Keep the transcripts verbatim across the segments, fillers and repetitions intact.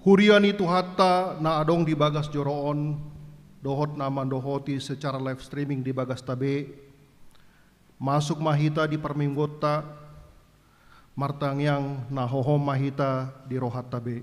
Kuria ni Tuhanta na adong di bagas joro on, dohot na mandohoti secara live streaming di bagasta be, masuk ma hita di parmingguonta, martangiang na hohom ma hita di rohanta be.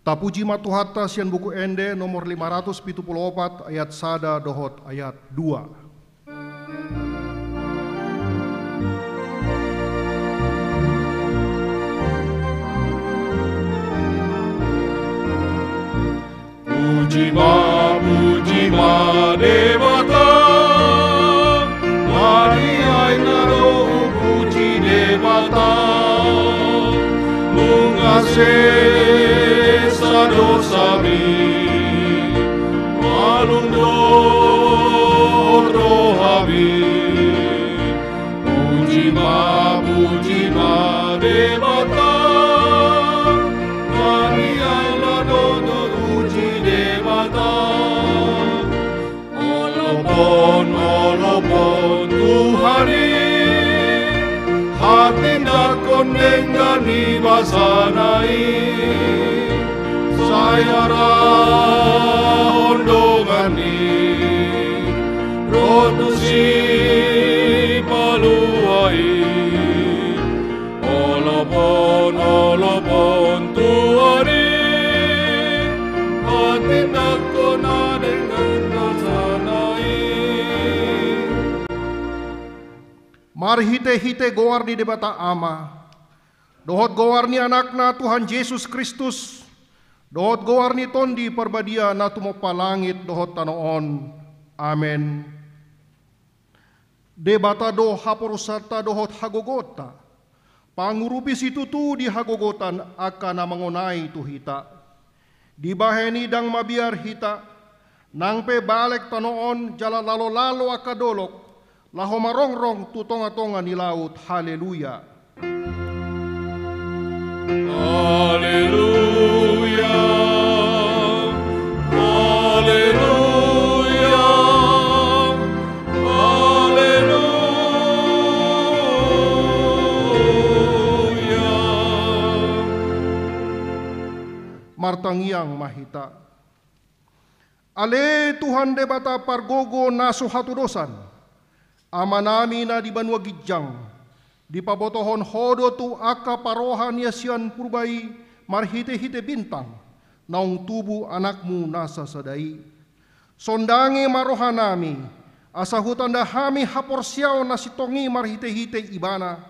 Tapuji ma Tuhanta sian Buku Ende nomor lima ratus pitu pulu opat, ayat sada dohot ayat dua. Puji ma, puji ma Debata, marniaina do puji Debata, nunga sesa dosami, malum do rohami. Puji ma, puji ma Debata, marniaina do puji Debata. Olopon, olopon Tuhan i, hatindanghon denggan ni basana i, sai arahon dongan ni ro tu Sipalua i. Olopon, olopon Tuhan i, hatindanghon na denggan basana i. Marhitehite goar ni Debata Ama, dohot goar ni Anakna Tuhan Jesus Kristus, dohot goar ni Tondi Parbadia na tumompa langit dohot tano on. Amen. Debata do haporusanta dohot hagogoonta, pangurupi situtu di hagogotan angka na mangonai tu hita. Dibahen i ndang mabiar hita, nang pe balek tano on jala lalolalo angka dolok, laho marongrong tu tongatonga ni laut. Haleluya. Haleluya, haleluya, haleluya. Martangiang ma hita. Ale Tuhan Debata pargogo na so hatudosan, Amanami na di banua ginjang, dipabotohon Ho do tu angka parroha ni sian purba i marhitehite bintang, naung tubu Anakmu na sasada i. Sondangi ma rohanami, asa hutanda hami haporseaon na sintong i marhitehite Ibana,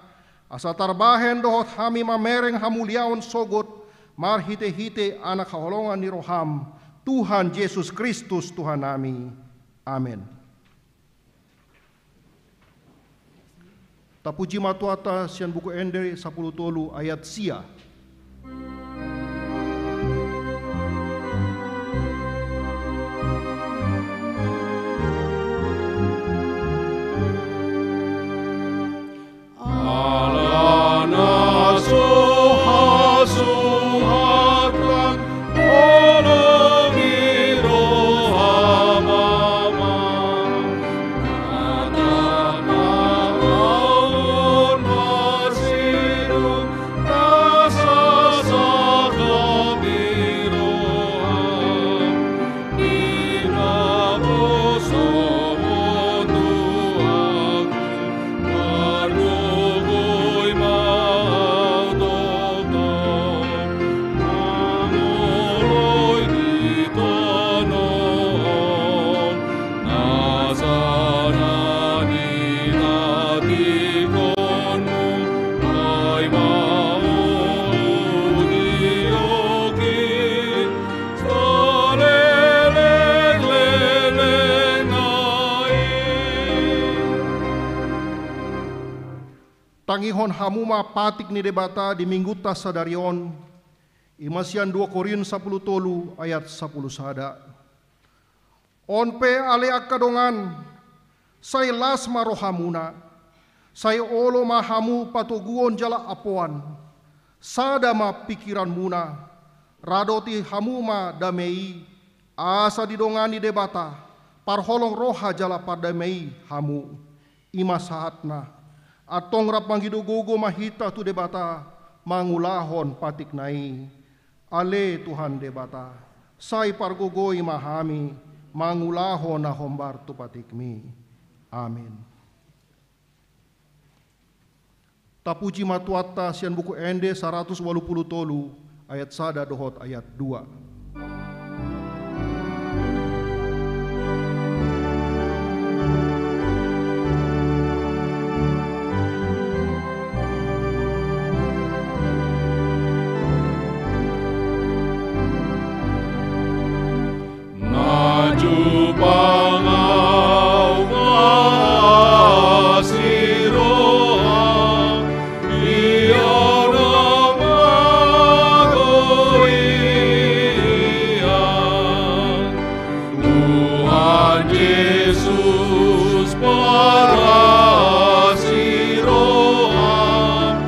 asa tarbahen dohot hami mamereng hamuliaon sogot marhitehite Anak haholongan ni roham, Tuhan Jesus Kristus Tuhannami. Amen. Tapuji ma Tuhanta sian Buku Ende sapulu tolu ayat sia. Ala na so hasuhatan holong ni roham Ama, na tama ahu on pasidung na sasangkap ni roham. Saleleng lelengna i. Tangihon hamu ma patik ni Debata di Minggunta sadari on, i ma sian dua Korint sapulu tolu ayat sapulu sada. On pe ale angka dongan, sai las ma rohamuna, sai olo ma hamu patoguon jala ampoan, Sada ma pingkiranmuna, radothon hamu ma dame i, asa didongani Debata, parholong roha jala pardame i hamu. I ma sahatna. Antong rap mangido gogo ma hita tu Debata, mangulahon patikna i. Ale Tuhan Debata, sai pargogoi ma hami, mangulahon na hombar tu patikmi. Amin. Tapuji ma Tuhanta sian Buku Ende saratus ualu pulu tolu ayat sada dohot ayat dua. Na jumpang au ma si roha, ia na mago ia. Tuhan Jesus para si roha,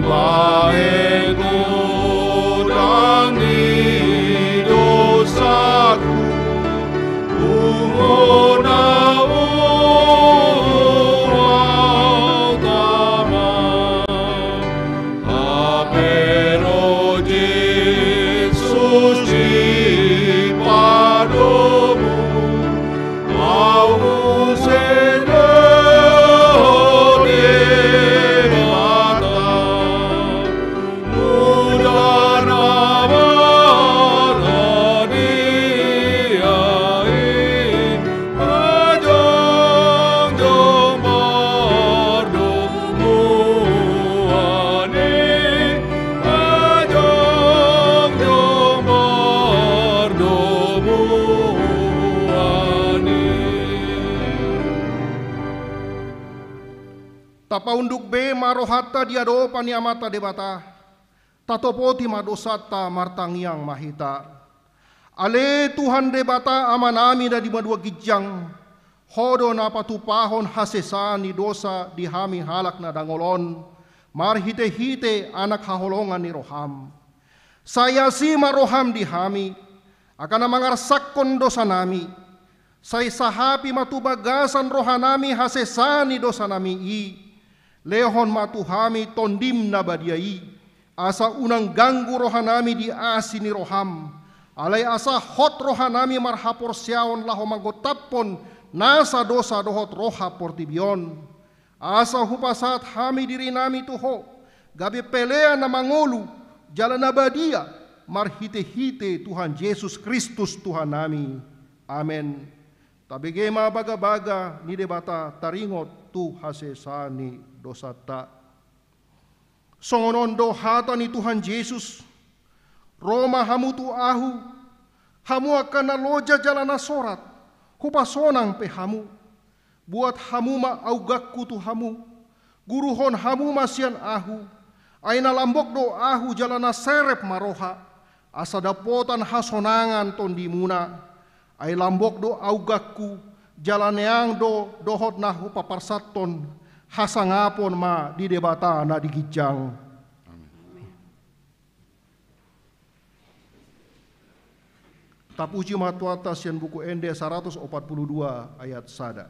Ibahen godang ni dosaku, tung hona huhut tama. Hape ro Jesus sipadomu, au muse dohot Debata. Muda na marhadiai, jongjong pardomuan i, jongjong pardomuan i. Tapaunduk be ma rohanta di adopan ni Amanta Debata, tatopoti ma dosanta, martangiang ma hita. Ale Tuhan Debata Amanami na di banua ginjang, Ho do na patupahon hasesaan ni dosa di hami halak na dangol on, marhitehite Anak haholongan ni roham. Sai asi ma roham di hami, angka na mangarsakhon dosanami, sai sahapi ma tu bagasan rohanami hasesaan ni dosanami i, lehon ma tu hami Tondim na badia i, asa unang ganggu rohanami di asi ni roham, alai asa hot rohanami marhaporseaon laho manggotaphon nasa dosa dohot roha portibi on. Asa hupasahat hami dirinami tu Ho, gabe pelean na mangolu jala na badia, marhitehite Tuhan Jesus Kristus Tuhannami. Amen. Tabege ma bagabaga ni Debata taringot tu hasesaan ni dosanta. Songon on do hata ni Tuhan Jesus: Ro ma hamu tu Ahu, hamu angka na loja jala na sorat, hupasonang pe hamu. Buat hamu ma augangku tu hamu, guruhon hamu ma sian Ahu, ai na lambok do Ahu jala na serep ma roha, asa dapotan hasonangan tondimuna. Ai lambok do augangku, jala neang do dohot na hupaparsathon, hasangapon ma di Debata na di ginjang. Amen. Tapuji ma Tuhanta sian Buku Ende saratus opat pulu dua ayat sada.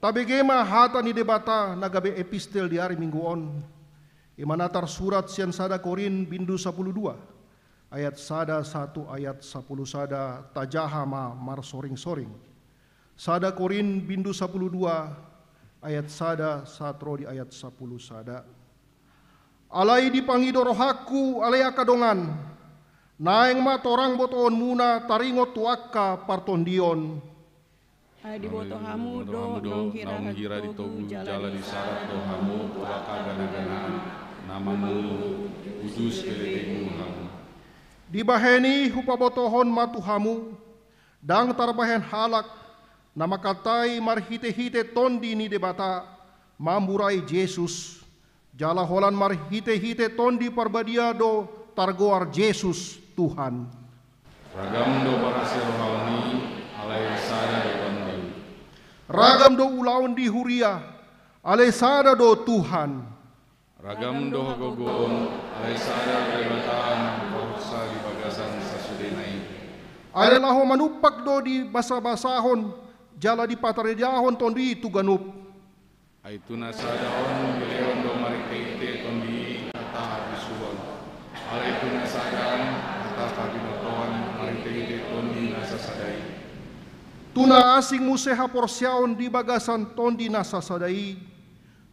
Tabege ma hata ni Debata na gabe epistel di ari Minggu on. Ima na tarsurat sian sada Korint bindu sapuluh dua, ayat sada sahat tu ayat sapuluh sada, tajaha ma marsoring-soring. Sada Korint bindu sapuluh dua, ayat sada sahat ro di ayat sapuluh sada. Alai dipangido rohangku, ale angka dongan, naeng ma torang botoonmuna taringot tu angka partondion. Ai diboto hamu do naung hira di togu jala disarat do hamu tu angka gana-ganaan na mangolu, hujus pe begu hamu. Dibahen i hupabotohon ma tu hamu, ndang tarbahen halak na mangkatai marhite-hite Tondi ni Debata mamburai Jesus, jala holan marhite-hite Tondi Parbadia do targoar Jesus Tuhan. Ragam do parasirohaon i, alai sada do Tondi. Ragam do ulaon di huria, alai sada do Tuhan. Ragam do hagogoon, alai sada do Debata na huparhorsa di bagasan sasudena i. Alai laho manumpak do dibasa-basahon jala dipartajahon Tondi i tu ganup. Ai tu na sada on dilehon do marhite-hite Tondi i hata habisuhon. Alai tu na sada on hata habibotoan marhite-hite Tondi na sasada i. Tu na asing muse haporseaon di bagasan Tondi na sasada i.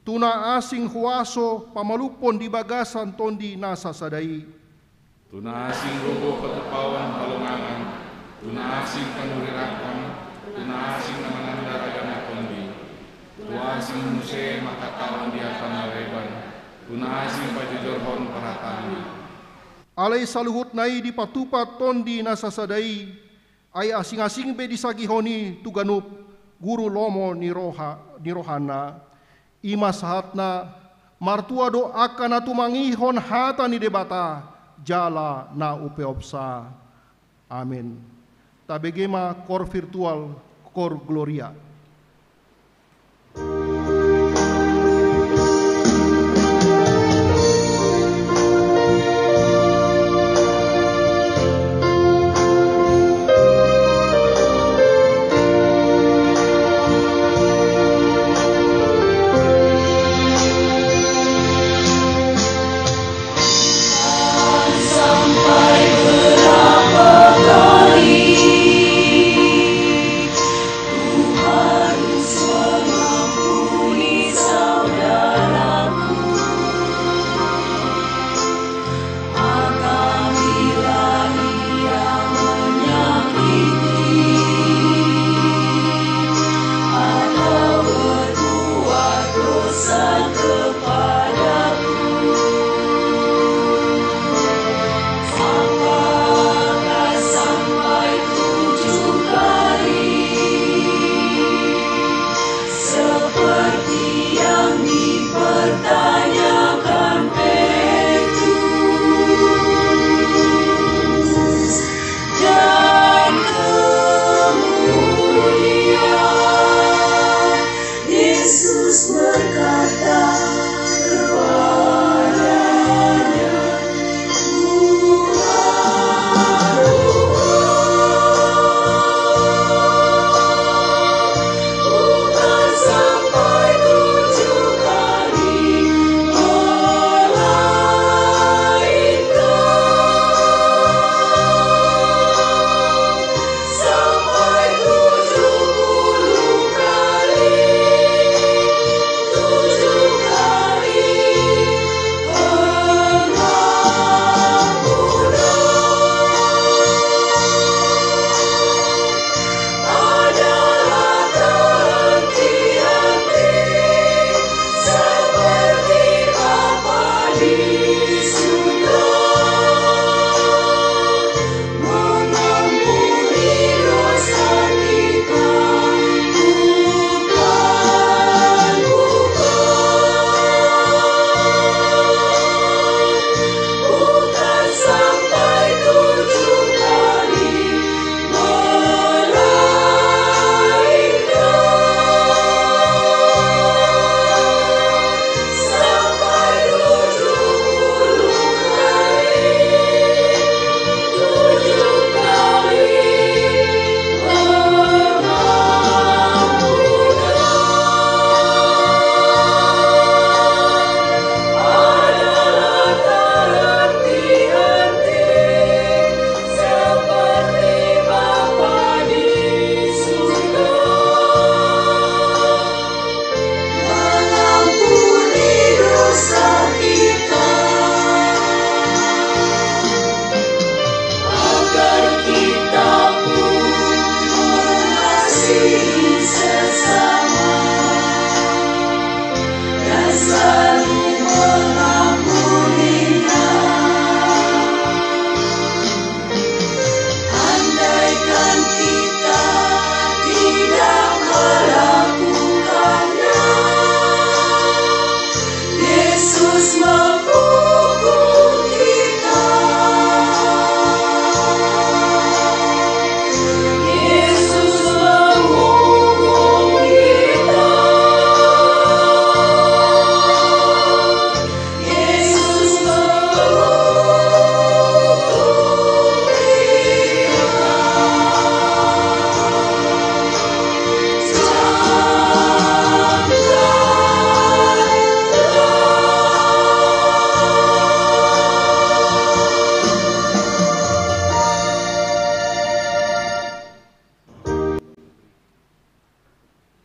Tu na asing huaso pamalumhon di bagasan Tondi na sasada i. Tu na asing gogo patupaon halongangan, tu na asing panurirangkon, tu na asing na mananda ragam ni tondi, tu asing muse mangkatahon di hata na leban, tu na asing pajojorhon parhataanna. Alai saluhutna i dipatupa Tondi na sasada i, ai asing-asing be disagihon i tu ganup guru lomo ni roha, ni rohana. I ma sahatna, martua do angka na tumangihon hata ni Debata jala na umpeopsa. Amen. Tabege ma Cor virtual, Cor Gloria.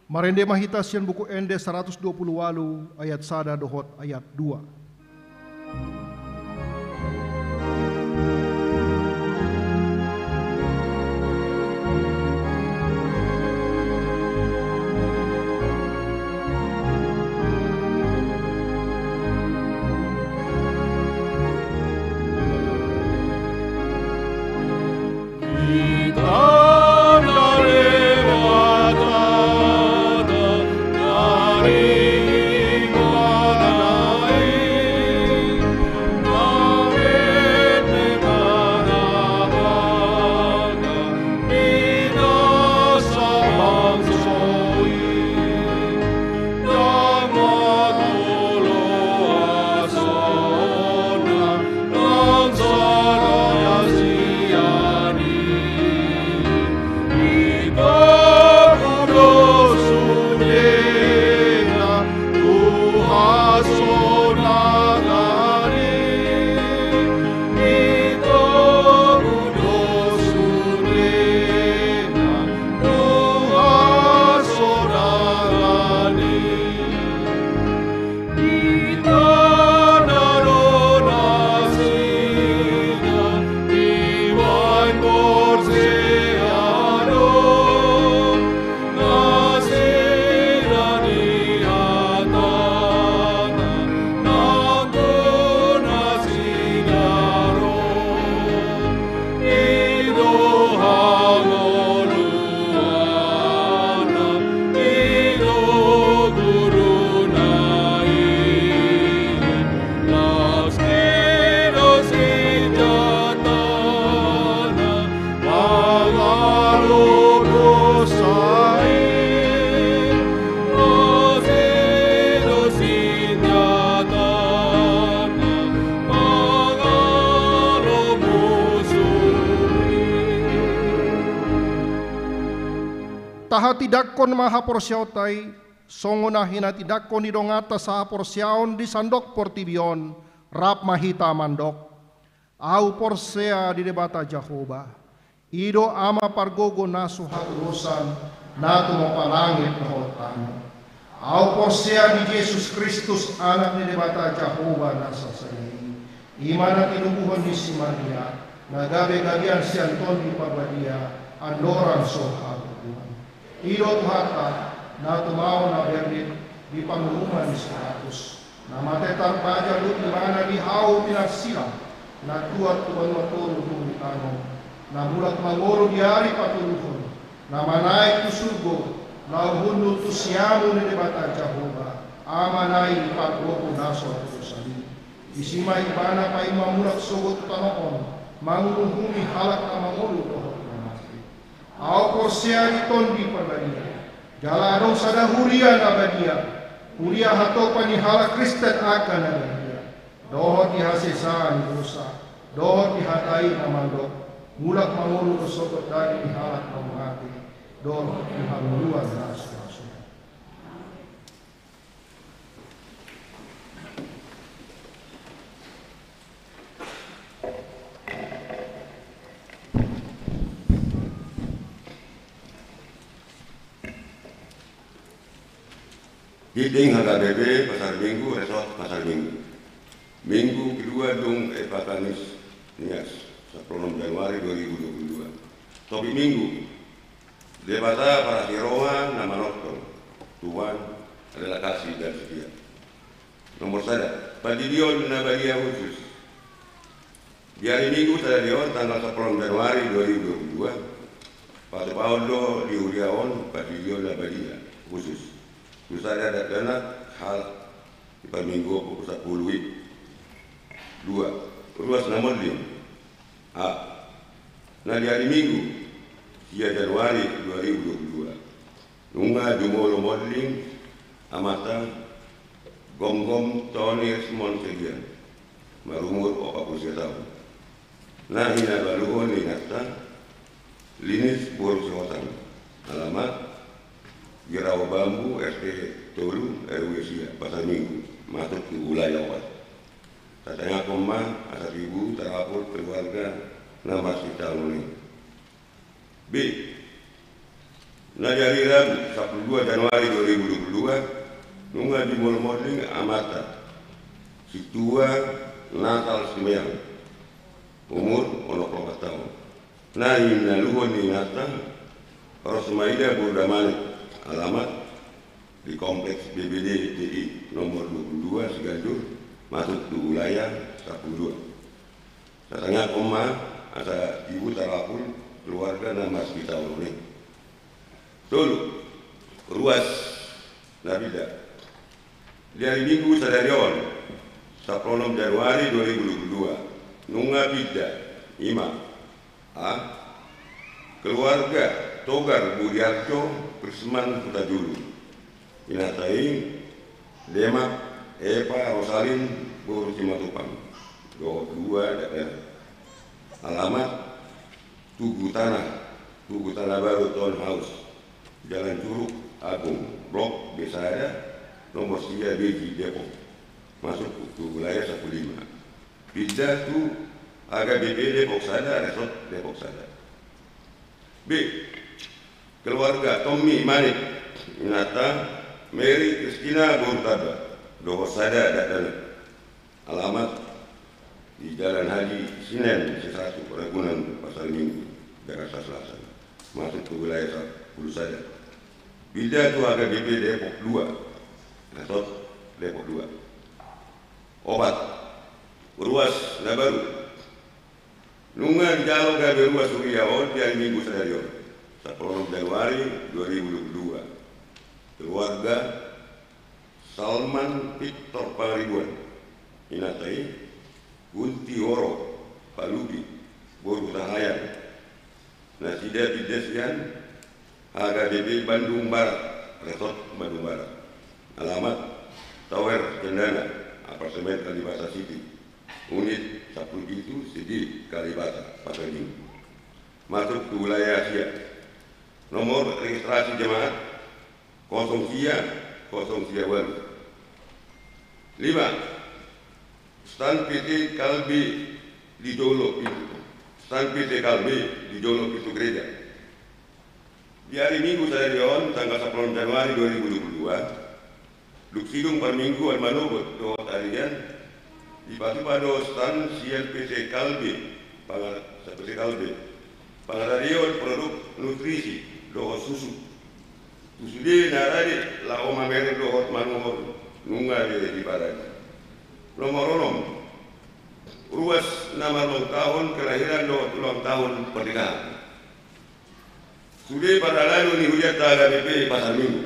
Marende ma hita sian Buku Ende saratus dua pulu ualu ayat sada dohot ayat dua. Tahatindangkon ma haporseaonta i, songon na hinatindangkon ni donganta sahaporseaon di sandok portibi on, rap ma hita mandok: Ahu porsea di Debata Jahowa, i do Ama pargogo na so hatudosan, na tumompa langit dohot tano. Ahu porsea di Jesus Kristus, Anak ni Debata Jahowa na sasada i, i ma na tinubuhon ni si Maria, na gabe gabean sian Tondi Parbadia, andorang so hagogoan. I do Tuhanta, na tumaon na berlin di panguruman ni si Pilatus, na mate tarbajal, dohot imana di hau pinarsilang, na tuat tu banua toru dung ditanom, na mulak mangolu di ari patoluhon, na manaek tu surgo, laho hundul tu siamun ni Debata Jahowa, Amana i pargogo na so hatudosan i. Disi ma ibana paima mulak sogot tu tano on, manguruhumi halak na mangolu dohot na mate. Ahu porsea di Tondi Parbadia, jala adong sada huria na badia, huria hatopan ni halak Kristen angka na badia, dohot di hasesaan ni dosa, dohot di hata i na mandok: Mulak mangolu do sogot daging ni halak na mate, dohot di hangoluan na so ra suda. Tingki H K B P Pasar Minggu, Resort Pasar Minggu. Minggu kedua dung Epiphanes, Nias, sampulu onom Januari dua ribu dua puluh dua. Topik Minggu: Debata parasi roha na manortor. Tuhan adalah kasih dan setia. Nomor sada, Padidion na badia khusus. Di ari Minggu sadari on, tanggal sampulu onom Januari dua ribu dua puluh dua, patupahon do di huria on Padidion na badia khusus tu sada dakdanak halak di parmingguon pukul sampulu i. Dua, ruas na monding. A. Na di ari Minggu sia Januari dua ribu dua puluh dua, nunga jumolo monding amanta Gomgom Tony Resmond Segian, marumur opat pulu sia taon. Na hinabaluhon ni inanta Linis boru Sihotang, alamat Girawa Bambu, R T tolu, R W sia, Pasar Minggu, masuk tu wilayah opat. Tatangiangkon ma asa tibu tarapul keluarga na marsitaonon i. B. Na di ari Rabu, sampulu dua Januari dua ribu dua puluh dua, nunga jumolo monding amanta, Sintua Natal Situmorang, umur onom pulu opat taon. Na di na luhon ni inanta, Rosmaida boru Damanik, alamat di Kompleks B B D T I nomor dua puluh dua Siganjur, masuk tu wilayah sampulu dua. Tatangiangkon ma asa tibu tarapul keluarga na marsitaonon i. Tolu, ruas na pinda. Di ari Minggu sadari on, sampulu onom Januari dua ribu dua puluh dua, nunga pinda, i ma: A, keluarga Togar Budiarjo, Prisman, Hutajulu. Inanta i Demak Eva Rosalin boru Simatupang, dohot dua dakdanak. Alamat: Tugu Tanah, Tugu Tanah Baru Townhouse, Jalan Curug Agung, Blok B sada, nomor sia, Beji, Depok. Masuk tu wilayah sampulu lima. Pinda tu H K B P Depok sada, Resort Depok sada. B, keluarga Tommy Manik, inanta Mary Kristina boru Tamba, dohot sada dakdanak. Alamat: di Jalan Haji Senen C satu, Ragunan, Pasar Minggu, Jakarta Selatan. Masuk tu wilayah sampulu sada. Pinda tu H K B P Depok dua, Resort Depok dua. Opat, ruas na baru. Nunga dijalo gabe ruas huria on di ari Minggu sadari on, sampulu onom Januari dua ribu dua puluh dua. Keluarga Salman Victor Pangaribuan, inanta i Gunti Woro Palubi boru Hutahaean. Nasida pinda sian H K B P Bandung Barat, Resort Bandung Barat. Alamat: Tower Cendana, apartemen Kalibata City, unit sampulu pitu, Sidi Kalibata, Pasar Minggu. Masuk tu wilayah sia. Nomor registrasi jemaat kosong sia, kosong sia walu. Lima, stan P T Kalbe di jolo pintu, stan P T Kalbe di jolo pintu gereja. Di ari Minggu sadari on, tanggal sampulu onom Januari dua ribu dua puluh dua, dung sidung parmingguan manogot dohot arian, dipatupa do stan sian P T Kalbe, pangar-, P T Kalbe, pangaradeon produk nutrisi dohot susu. Tu sude na rade laho mamereng dohot manuhor, nunga be diparade. Nomor onom, ruas na marulang tahun kelahiran dohot ulang tahun pernikahan. Sude parhalado ni hurianta H K B P Pasar Minggu,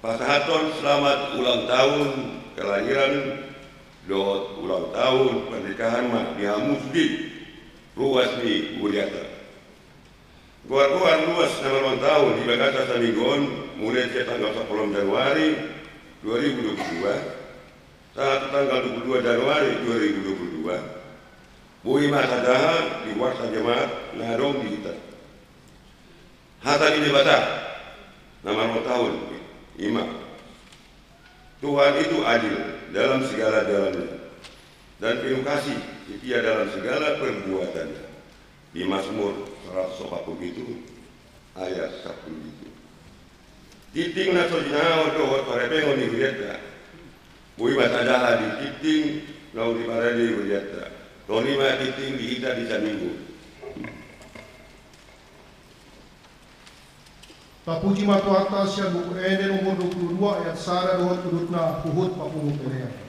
pasahathon selamat ulang tahun kelahiran dohot ulang tahun pernikahan ma di hamu sude ruas ni hurianta. Goar-goar ruas na marulang tahun di bagasan saminggu on, mulai sian tanggal sampulu onom Januari dua ribu dua puluh dua, sahat tu tanggal dua puluh dua Januari dua ribu dua puluh dua, boi ma tajaha di warta jemaat na adong di hita. Hata ni Debata na marulang tahun i ma: Tuhan itu adil dalam segala jalannya, dan penuh kasih setia dalam segala perbuatannya. Di Mazmur seratus opat puluh pitu ayat sampulu pitu. Tingting na so jinahahon dohot parepengon ni hurianta, boi ma tajaha di tingting naung diparade hurianta. Toni ma tingting di hita di saminggu. Tapuji ma Tuhanta sian Buku Ende nomor dua puluh dua ayat sada dohot udutna huhut papungu pelean.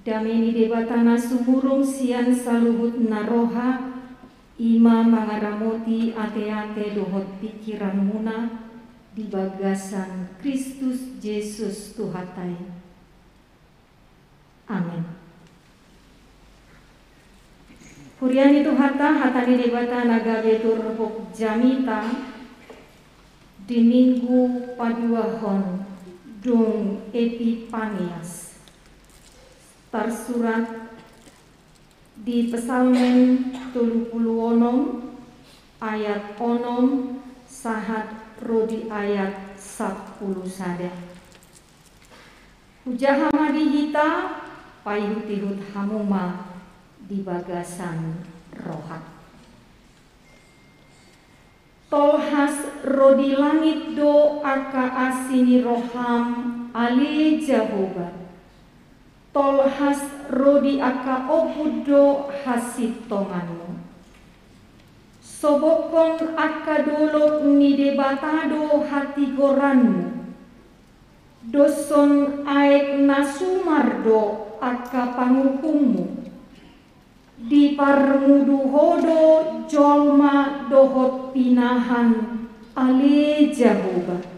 Dame ni Debata na sumurung sian saluhut na roha, i ma mangaramoti ateate dohot pingkiranmuna di bagasan Kristus Jesus Tuhanta i. Amen. Huria ni Tuhanta, hata ni Debata na gabe turpuk jamita di Minggu paduahon dung Epipanias, tarsurat di Psalmen tolu pulu onom ayat onom sahat ro di ayat sampulu sada. Hujaha ma di hita, paihutihut hamu ma di bagasan roha. Tolhas ro di langit do angka asi ni roham, ale Jahowa. Tolhas ro di angka ombun do hasintonganmu. Sobokhon angka dolok ni Debata do hatigoranmu. Doshon aek na sumar do angka panguhummu. Diparmudu Ho do jolma dohot pinahan, ale Jahowa.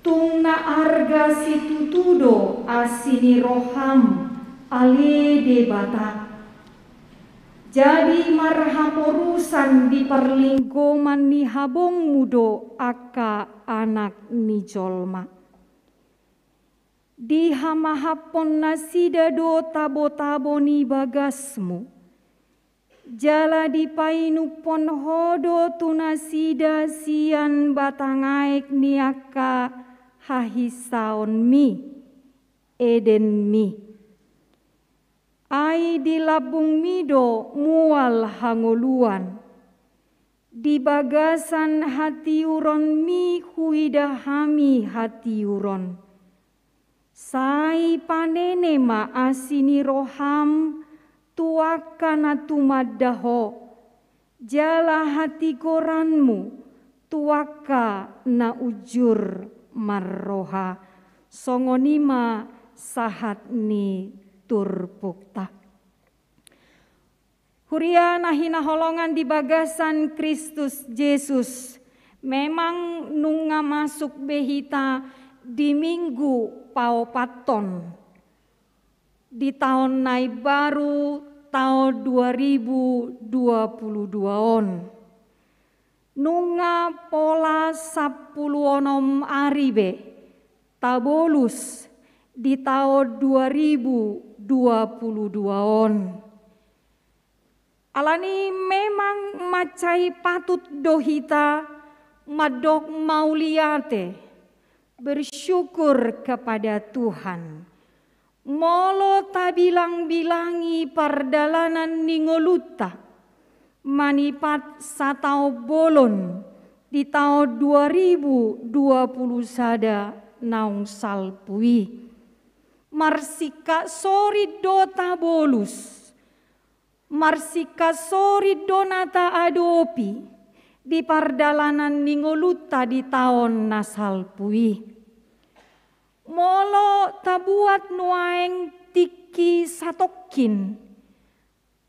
Tung na arga situtu do asi ni roham, ale Debata. Jadi marhaporusan di parlinggoman ni habongmu do angka anak ni jolma. Dihamahaphon nasida do tabotabo ni bagasmu. Jala dipainumhon Ho do tu nasida sian batang aek ni angka hahisaonmi, Edenmi. Ai di lambungmi do mual hangoluan. Di bagasan hatiuronmi huida hami hatiuron. Sai panene ma asi ni roham tu angka na tumanda ho, jala hatigoranmu tu angka na unjur marroha. Songon i ma sahat ni turpukta. Huria na hinaholongan di bagasan Kristus Jesus, memang nunga masuk be hita di minggu paopathon di taon na imbaru, taon dua ribu dua puluh dua on. Nunga pola sampulu onom ari be tabolus di taon dua ribu dua puluh dua on. Alani memang mansai patut do hita mandok mauliate, bersyukur kepada Tuhan. Molo tabilang-bilangi pardalanan ni ngolunta, manipat sataon bolon di taon dua ribu dua puluh sada naung salpu i. Marsingkat sorit do tabolus. Marsingkat sorit do na taadopi di pardalanan ni ngolunta di taon na salpu i. Molo tabuat nuaeng tingki satongkin,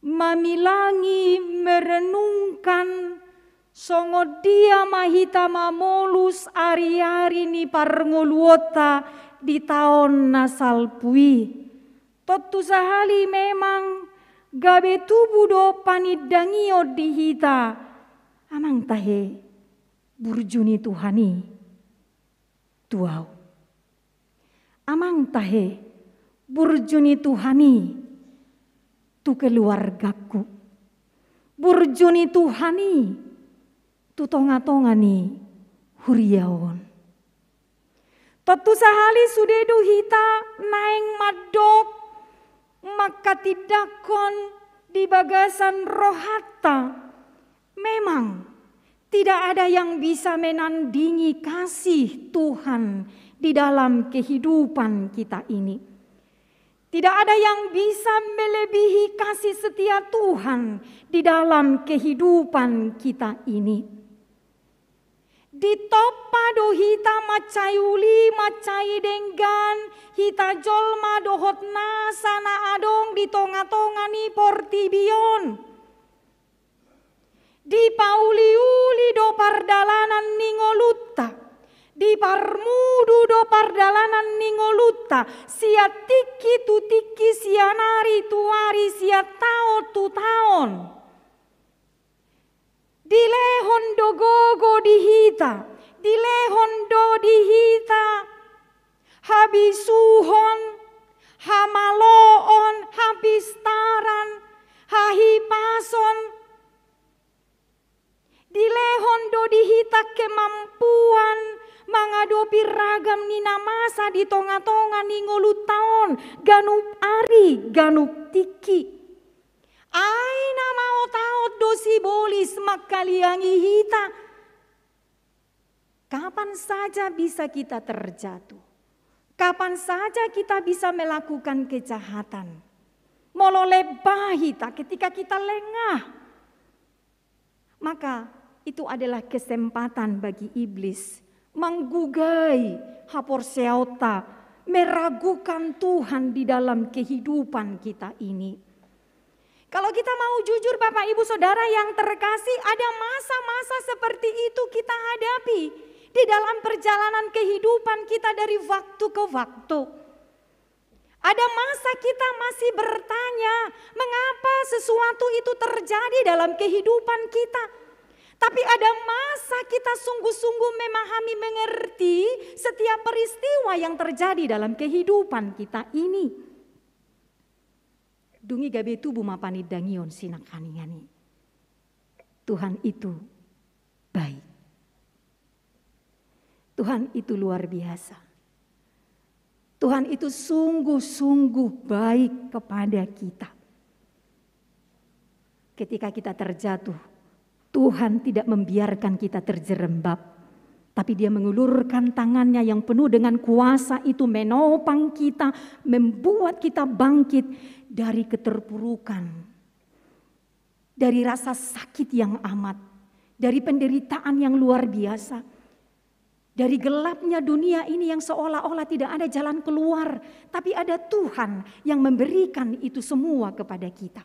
mamilangi, merenungkan, songon dia ma hita mamolus ari-ari ni parngoluonta di taon na salpu i. Tontu sahali memang gabe tubu do panindangion di hita. Amang tahe, burju ni Tuhan i tu ahu. Amang tahe, burju ni Tuhan i tu keluargaku. Burju ni Tuhan i tu tonga-tonga ni huria on. Tontu sahali sude do hita naeng mandok, mangkatindangkon di bagasan rohanta. Memang tidak ada yang bisa menandingi kasih Tuhan di dalam kehidupan kita ini. Tidak ada yang bisa melebihi kasih setia Tuhan di dalam kehidupan kita ini. Ditompa do hita mansai uli, mansai denggan, hita jolma dohot nasa na adong di tonga-tonga ni portibi on. Dipauli-uli do pardalanan ni ngolunta, diparmudu do pardalanan ni ngolunta, sian tingki tu tingki, sian ari tu ari, sian taon tu taon. Dilehon do gogo di hita, dilehon do di hita habisuhon, hamaloon, hapistaran, hahipason. Dilehon do di hita kemampuan mangadopi ragam ni na masa di tonga-tonga ni ngolunta on, ganup ari, ganup tingki. Ai na maotaot do sibolis mangkaliangi hita. Kapan saja bisa kita terjatuh. Kapan saja kita bisa melakukan kejahatan. Molo lemba hita, ketika kita lengah, maka itu adalah kesempatan bagi iblis manggugai haporseaonta, meragukan Tuhan di dalam kehidupan kita ini. Kalau kita mau jujur, Bapak, Ibu, Saudara yang terkasih, ada masa-masa seperti itu kita hadapi di dalam perjalanan kehidupan kita dari waktu ke waktu. Ada masa kita masih bertanya, mengapa sesuatu itu terjadi dalam kehidupan kita? Tapi ada masa kita sungguh-sungguh memahami, mengerti setiap peristiwa yang terjadi dalam kehidupan kita ini. Dung i gabe tubu ma panindangion, sinangkaningan i. Tuhan itu baik. Tuhan itu luar biasa. Tuhan itu sungguh-sungguh baik kepada kita. Ketika kita terjatuh, Tuhan tidak membiarkan kita terjerembab, tapi Dia mengulurkan tangannya yang penuh dengan kuasa itu, menopang kita, membuat kita bangkit dari keterpurukan, dari rasa sakit yang amat, dari penderitaan yang luar biasa, dari gelapnya dunia ini yang seolah-olah tidak ada jalan keluar, tapi ada Tuhan yang memberikan itu semua kepada kita.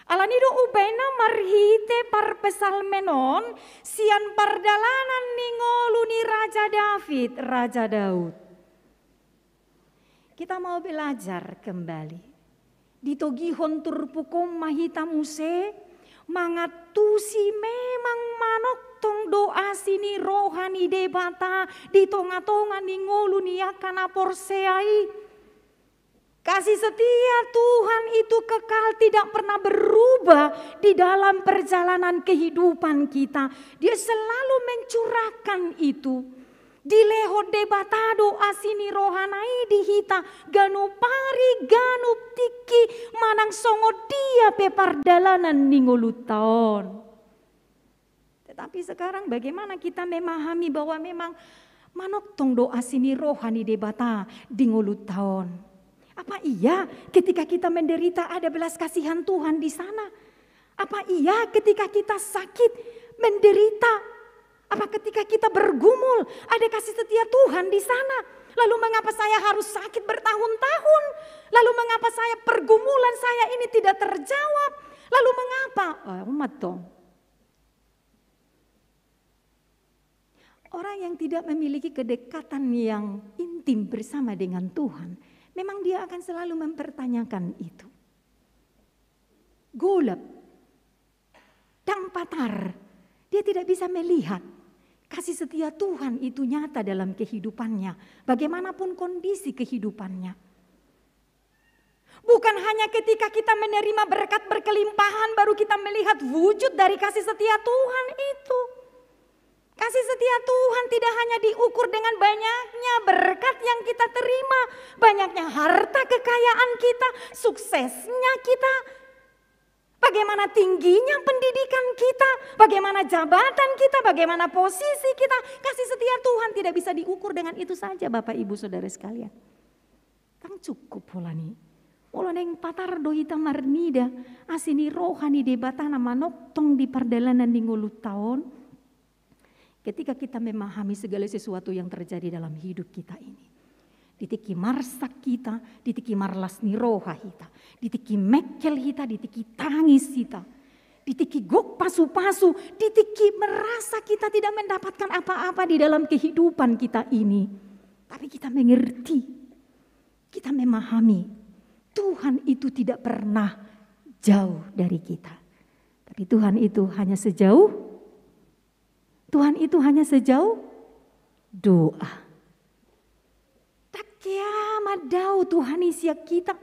Alani do umbahen na marhite parpsalmen on, sian pardalanan ni ngolu ni Raja David, Raja Daud. Kita mau belajar kembali. Ditogihon turpuk on ma hita muse, mangantusi memang manongtong do asi ni roha ni Debata di tonga-tonga ni ngolu ni angka na porsea i. Kasih setia Tuhan itu kekal, tidak pernah berubah di dalam perjalanan kehidupan kita. Dia selalu mencurahkan itu. Dilehon Debata do asi ni rohana i di hita, ganup ari, ganup tingki, manang songon dia pe pardalanan ni ngolunta on. Tetapi sekarang bagaimana kita memahami bahwa memang manongtong do asi ni roha ni Debata di ngolunta on? Apa iya ketika kita menderita ada belas kasihan Tuhan di sana? Apa iya ketika kita sakit, menderita, apa ketika kita bergumul, ada kasih setia Tuhan di sana? Lalu mengapa saya harus sakit bertahun-tahun? Lalu mengapa saya, pergumulan saya ini tidak terjawab? Lalu mengapa? Oh, umat dong. Orang yang tidak memiliki kedekatan yang intim bersama dengan Tuhan, memang dia akan selalu mempertanyakan itu. Golap, dang patar, dia tidak bisa melihat kasih setia Tuhan itu nyata dalam kehidupannya, bagaimanapun kondisi kehidupannya. Bukan hanya ketika kita menerima berkat berkelimpahan baru kita melihat wujud dari kasih setia Tuhan itu. Kasih setia Tuhan tidak hanya diukur dengan banyaknya berkat yang kita terima, banyaknya harta kekayaan kita, suksesnya kita, bagaimana tingginya pendidikan kita, bagaimana jabatan kita, bagaimana posisi kita. Kasih setia Tuhan tidak bisa diukur dengan itu saja, Bapak, Ibu, Saudara sekalian. Dang cukup holan i. Molo naeng patar do hita marnida asi ni roha ni Debata na manongtong di pardalanan ni ngolunta on. Ketika kita memahami segala sesuatu yang terjadi dalam hidup kita ini. Di tingki marsak hita, di tingki marlas ni roha hita, di tingki mengkel hita, di tingki tangis hita, di tingki gok pasu-pasu, di tingki merasa kita tidak mendapatkan apa-apa di dalam kehidupan kita ini. Tapi kita mengerti, kita memahami, Tuhan itu tidak pernah jauh dari kita. Tapi Tuhan itu hanya sejauh, Tuhan itu hanya sejauh doa. Dang hea mandao Tuhan i sian hita.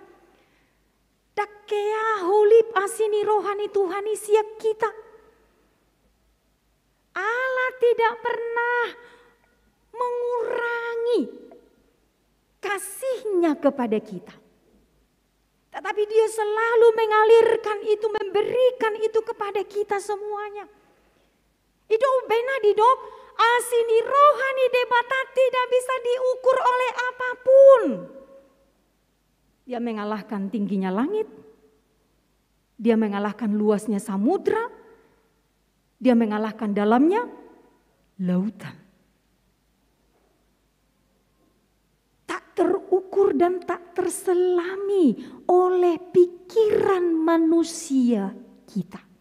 Dang hea holip asi ni roha ni Tuhan i sian hita. Allah tidak pernah mengurangi kasih-Nya kepada kita. Tetapi Dia selalu mengalirkan itu, memberikan itu kepada kita semuanya. I do umbahen na didok, asi ni roha ni Debata tidak bisa diukur oleh apapun. Dia mengalahkan tingginya langit. Dia mengalahkan luasnya samudra. Dia mengalahkan dalamnya lautan. Tak terukur dan tak terselami oleh pikiran manusia kita.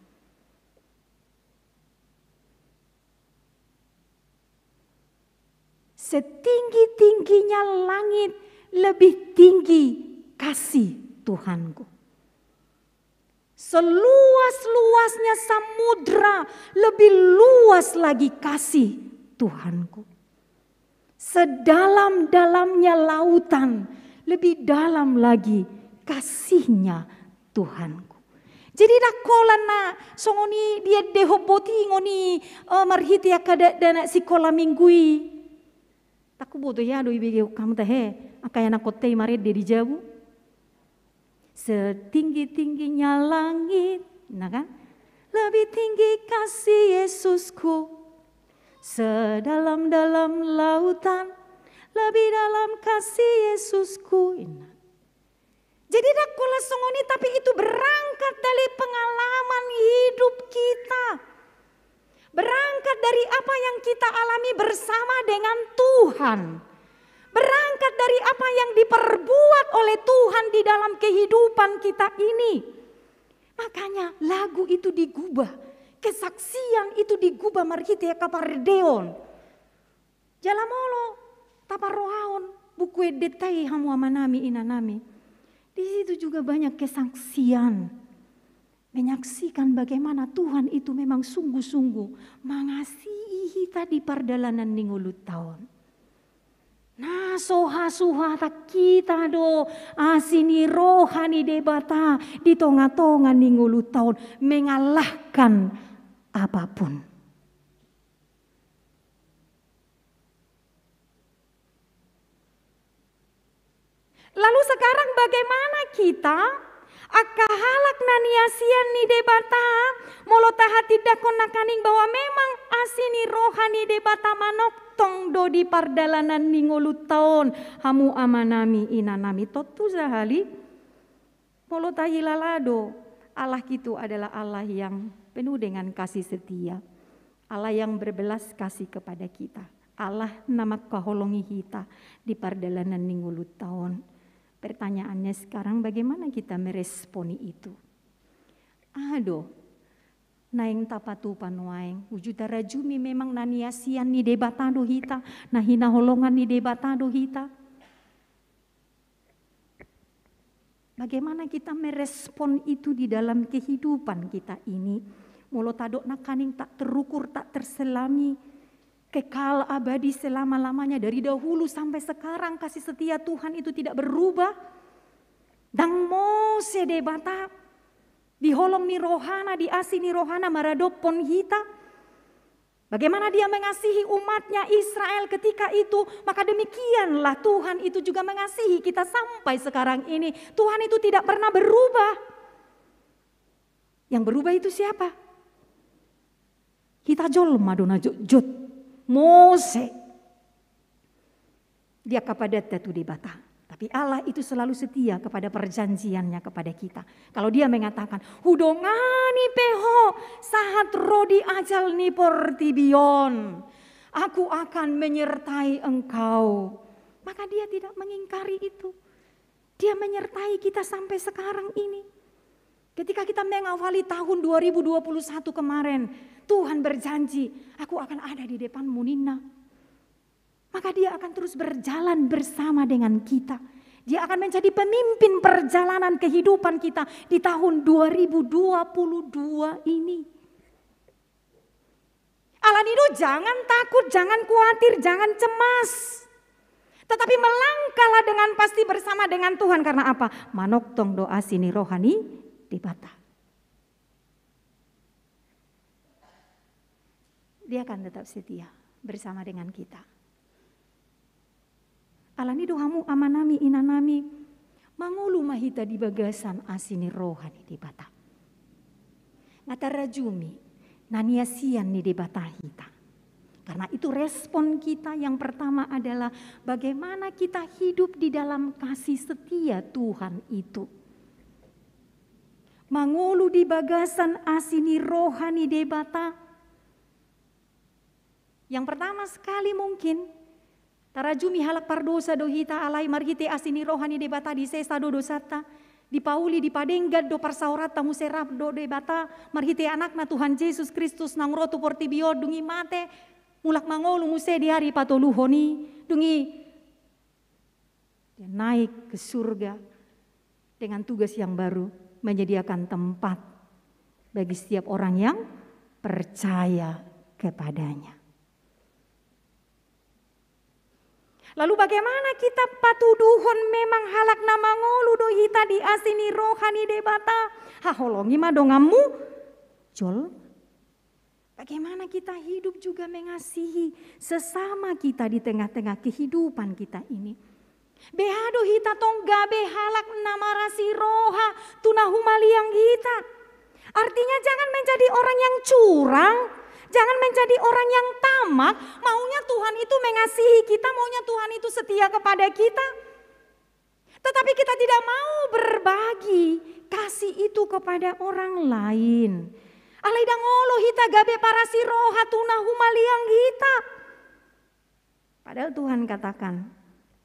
Setinggi-tingginya langit, lebih tinggi kasih Tuhanku. Seluas-luasnya samudra, lebih luas lagi kasih Tuhanku. Sedalam-dalamnya lautan, lebih dalam lagi kasih-Nya Tuhanku. Jadi, dang holan na songon i diendehon botingon i, eh, marhite angka dakdanak sikola minggu i. Dang huboto hea do ibege hamu tahe, angka anakhonta i marende di jabu. Setinggi-tingginya langit, nah kan? Lebih tinggi kasih Yesusku, sedalam-dalam lautan, lebih dalam kasih Yesusku, inna. Jadi, ndang pola songon i, tapi itu berangkat dari pengalaman hidup kita. Berangkat dari apa yang kita alami bersama dengan Tuhan. Berangkat dari apa yang diperbuat oleh Tuhan di dalam kehidupan kita ini. Makanya lagu itu digubah, kesaksian itu digubah marhite kapardeon. Jala molo taparrohahon Buku Endenta i, hamu amanami, inanami, di situ juga banyak kesaksian, menyaksikan bagaimana Tuhan itu memang sungguh-sungguh mengasihi hita di pardalanan ni ngolunta on. Na so hasuhatan hita do asi ni roha ni Debata di tonga-tonga ni ngolunta on, mengalahkan apapun. Lalu sekarang bagaimana kita, angka halak na niasian ni Debata, molo tahatindangkon nangkaning bahwa memang asi ni roha ni Debata manongtong do di pardalanan ni ngolunta on, hamu amanami, inanami, tontu sahali molo tahilala do, Allah itu adalah Allah yang penuh dengan kasih setia, Allah yang berbelas kasih kepada kita, Allah na mangkaholongi hita di pardalanan ni ngolunta on. Pertanyaannya sekarang, bagaimana kita meresponi itu? Aha do naeng tapatupa nuaeng? Uju tarajumi memang na niasian ni Debata do hita, na hinaholongan ni Debata do hita. Bagaimana kita merespon itu di dalam kehidupan kita ini? Molo tadok nangkaning tak terukur, tak terselami, kekal abadi selama-lamanya, dari dahulu sampai sekarang kasih setia Tuhan itu tidak berubah. Ndang mose Debata di holong ni rohana, di asi ni rohana maradophon hita. Bagaimana Dia mengasihi umat-Nya Israel ketika itu, maka demikianlah Tuhan itu juga mengasihi kita sampai sekarang ini. Tuhan itu tidak pernah berubah. Yang berubah itu siapa? Hita jolma do na jotjot, mose di angka padanta tu Debata. Tapi Allah itu selalu setia kepada perjanjian-Nya kepada kita. Kalau Dia mengatakan, "Hudongani pe ho sahat ro di ajal ni portibi on, Aku akan menyertai engkau," maka Dia tidak mengingkari itu. Dia menyertai kita sampai sekarang ini. Ketika kita mengawali tahun dua ribu dua puluh satu kemarin, Tuhan berjanji, "Aku akan ada di depanmu, ninna." Maka Dia akan terus berjalan bersama dengan kita. Dia akan menjadi pemimpin perjalanan kehidupan kita di tahun dua ribu dua puluh dua ini. Alani do, jangan takut, jangan khawatir, jangan cemas. Tetapi melangkahlah dengan pasti bersama dengan Tuhan. Karena apa? Manongtong do asi ni roha ni Debata. Dia akan tetap setia bersama dengan kita. Alani do hamu amanami, inanami, mangolu ma hita di bagasan asi ni roha ni Debata. Nga tarajumi na niasian ni Debata hita. Karena itu respon kita yang pertama adalah bagaimana kita hidup di dalam kasih setia Tuhan itu. Mangolu di bagasan asi ni roha ni Debata. Yang pertama sekali mungkin, tarajumi halak pardosa do hita, alai marhite asi ni roha ni Debata disesa do dosanta, dipauli, dipadenggan do parsaoranta, muse rap do Debata marhite Anakna Tuhan Jesus Kristus naung ro tu portibi on, dung i mate, mulak mangolu muse di ari patoluhon i, dung i Dia naik ke surga dengan tugas yang baru, menyediakan tempat bagi setiap orang yang percaya kepada-Nya. Lalu bagaimana kita patuduhon memang halak na mangolu do hita di asi ni roha ni Debata? Haholongi ma donganmu jolma. Bagaimana kita hidup juga mengasihi sesama kita di tengah-tengah kehidupan kita ini? Beha do hita tong gabe halak na marasi roha tu na humaliang hita? Artinya, jangan menjadi orang yang curang, jangan menjadi orang yang tamak. Maunya Tuhan itu mengasihi kita, maunya Tuhan itu setia kepada kita. Tetapi kita tidak mau berbagi kasih itu kepada orang lain. Alai ndang olo hita gabe parasi roha tu na humaliang hita. Padahal Tuhan katakan,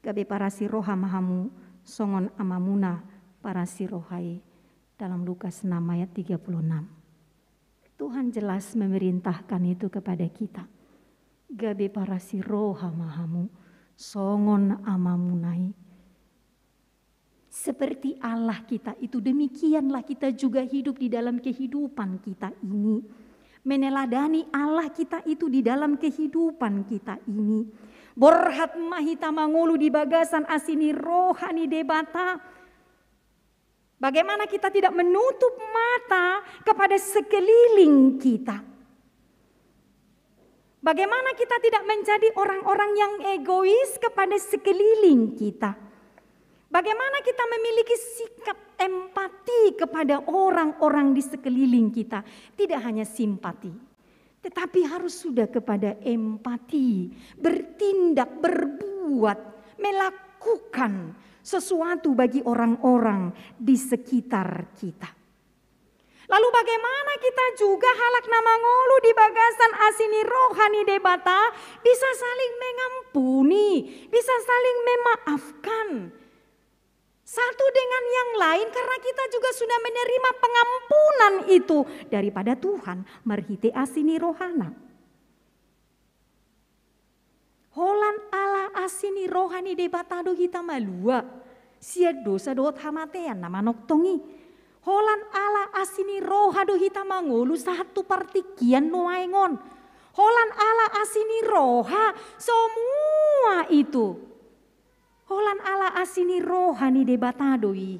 "Gabe parasi roha ma hamu songon Amamuna parasi roha i," dalam Lukas enam ayat tiga puluh enam. Tuhan jelas memerintahkan itu kepada kita. "Gabe parasi roha ma hamu songon Amamuna i." Seperti Allah kita itu, demikianlah kita juga hidup di dalam kehidupan kita ini. Meneladani Allah kita itu di dalam kehidupan kita ini. Borhat ma hita mangolu di bagasan asi ni roha ni Debata. Bagaimana kita tidak menutup mata kepada sekeliling kita? Bagaimana kita tidak menjadi orang-orang yang egois kepada sekeliling kita? Bagaimana kita memiliki sikap empati kepada orang-orang di sekeliling kita? Tidak hanya simpati, tetapi harus sudah kepada empati, bertindak, berbuat, melakukan sesuatu bagi orang-orang di sekitar kita. Lalu bagaimana kita juga halak na mangolu di bagasan asi ni roha ni Debata bisa saling mengampuni, bisa saling memaafkan satu dengan yang lain, karena kita juga sudah menerima pengampunan itu daripada Tuhan marhite asi ni rohana. Holan ala asi ni roha ni Debata do hita malua sian dosa dohot hamatean na manongtong i. Holan ala asi ni roha do hita mangolu sahat tu partingkian nuaeng on. Holan ala asi ni roha semua itu. Holan ala asi ni roha ni Debata do i.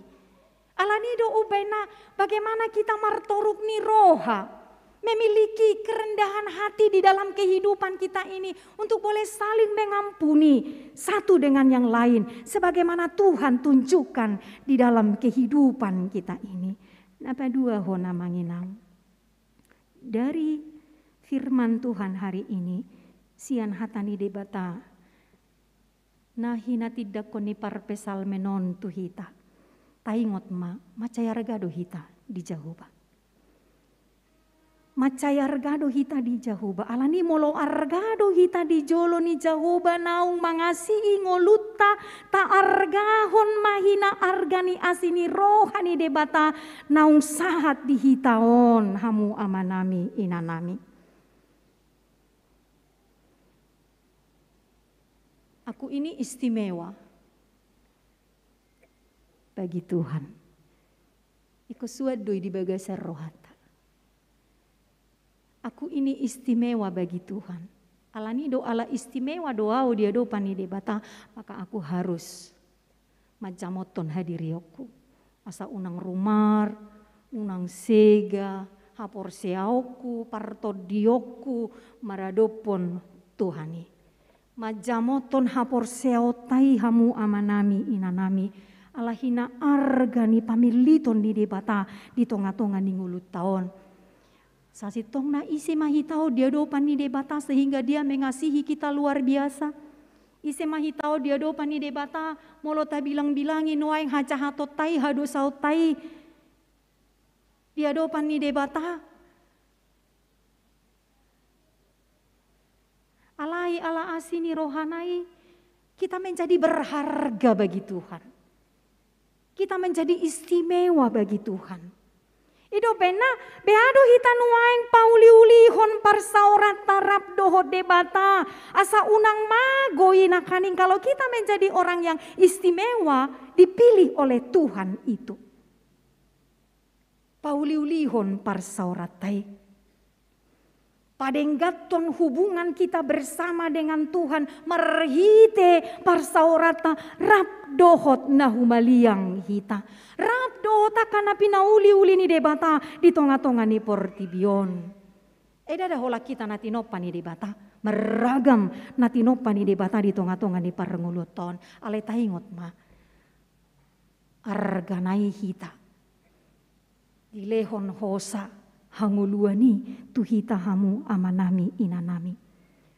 Alani do umbahen na bagaimana kita martoruk ni roha, memiliki kerendahan hati di dalam kehidupan kita ini untuk boleh saling mengampuni satu dengan yang lain, sebagaimana Tuhan tunjukkan di dalam kehidupan kita ini. Na paduahon, Amang Inang, dari firman Tuhan hari ini, sian hata ni Debata na hinatindanghon ni parpsalmen on tu hita. Taingot ma, mansai arga do hita di Jahowa. Mansai arga do hita di Jahowa. Alani molo arga do hita di jolo ni Jahowa naung mangasihi ngolunta, taargahon ma hinaarga ni asi ni roha ni Debata naung sahat di hita on, hamu amanami, inanami. Aku ini istimewa bagi Tuhan. Ingkon suan do i di bagasan rohanta. Aku ini istimewa bagi Tuhan. Alani do ala istimewa do au di adopan ni Debata, maka aku harus manjamothon hadirionku. Asa unang rumar, unang sega haporseaonku, partondionku maradophon Tuhan i. Manjamothon haporseaonta i, hamu amanami, inanami, ala hinaarga ni pamilliton ni Debata di tongatonga ni ngolunta on. Sasintongna ise ma hita on di adopan ni Debata sehingga Dia mengasihi kita luar biasa? Ise ma hita on di adopan ni Debata molo tabilangbilangi nuaeng hajahatonta i, hadosaonta i di adopan ni Debata? Alai ala asi ni rohana i, kita menjadi berharga bagi Tuhan. Kita menjadi istimewa bagi Tuhan. I do umbahen na, bea do hita nuaeng pauliulihon parsaoranta rap dohot Debata, asa unang mago i nangkaning kalau kita menjadi orang yang istimewa, dipilih oleh Tuhan itu. Pauliulihon parsaoranta i. Padengganhon hubungan kita bersama dengan Tuhan marhite parsaoranta rap dohot na humaliang hita, rap dohot angka na pinauliuli ni Debata di tongatonga ni portibi on. Ai ndada holan hita na tinompa ni Debata, marragam na tinompa ni Debata di tongatonga ni parngoluonta on. Alai taingot ma, argana i hita dilehon hosa, hangoluan i tu hita hamu amanami inanami.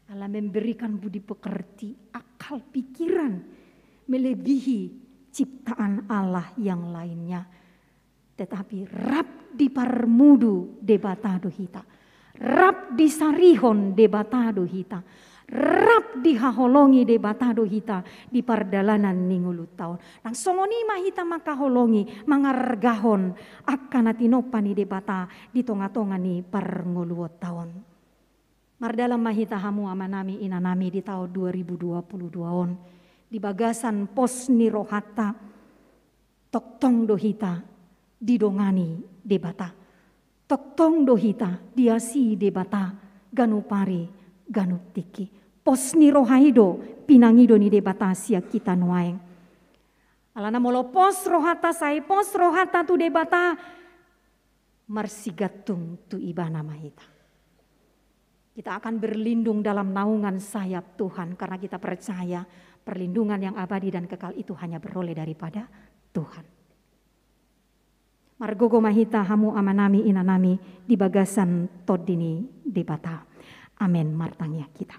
Allah memberikan budi pekerti, akal pikiran melebihi ciptaan Allah yang lainnya. Tetapi rap diparmudu Debata do hita. Rap disarihon Debata do hita. Rap dihaholongi Debata do hita di pardalanan ni ngolunta on. Nang songon i ma hita mangkaholongi, mangargahon angka na tinompa ni Debata di tonga-tonga ni parngoluonta on. Mardalan ma hita hamu amanami inanami di taon dua ribu dua puluh dua on, di bagasan pos ni rohanta, tongtong do hita didongani Debata. Tongtong do hita diasi Debata ganup ari ganup tingki. Pos ni roha i do pinangido ni Debata sian hita nuaeng. Alana molo pos rohanta, sai pos rohanta tu Debata, marsigantung tu Ibana ma hita. Kita akan berlindung dalam naungan sayap Tuhan karena kita percaya perlindungan yang abadi dan kekal itu hanya beroleh daripada Tuhan. Margogo ma hita hamu amanami inanami di bagasan tondi ni Debata. Amen. Martangiang hita.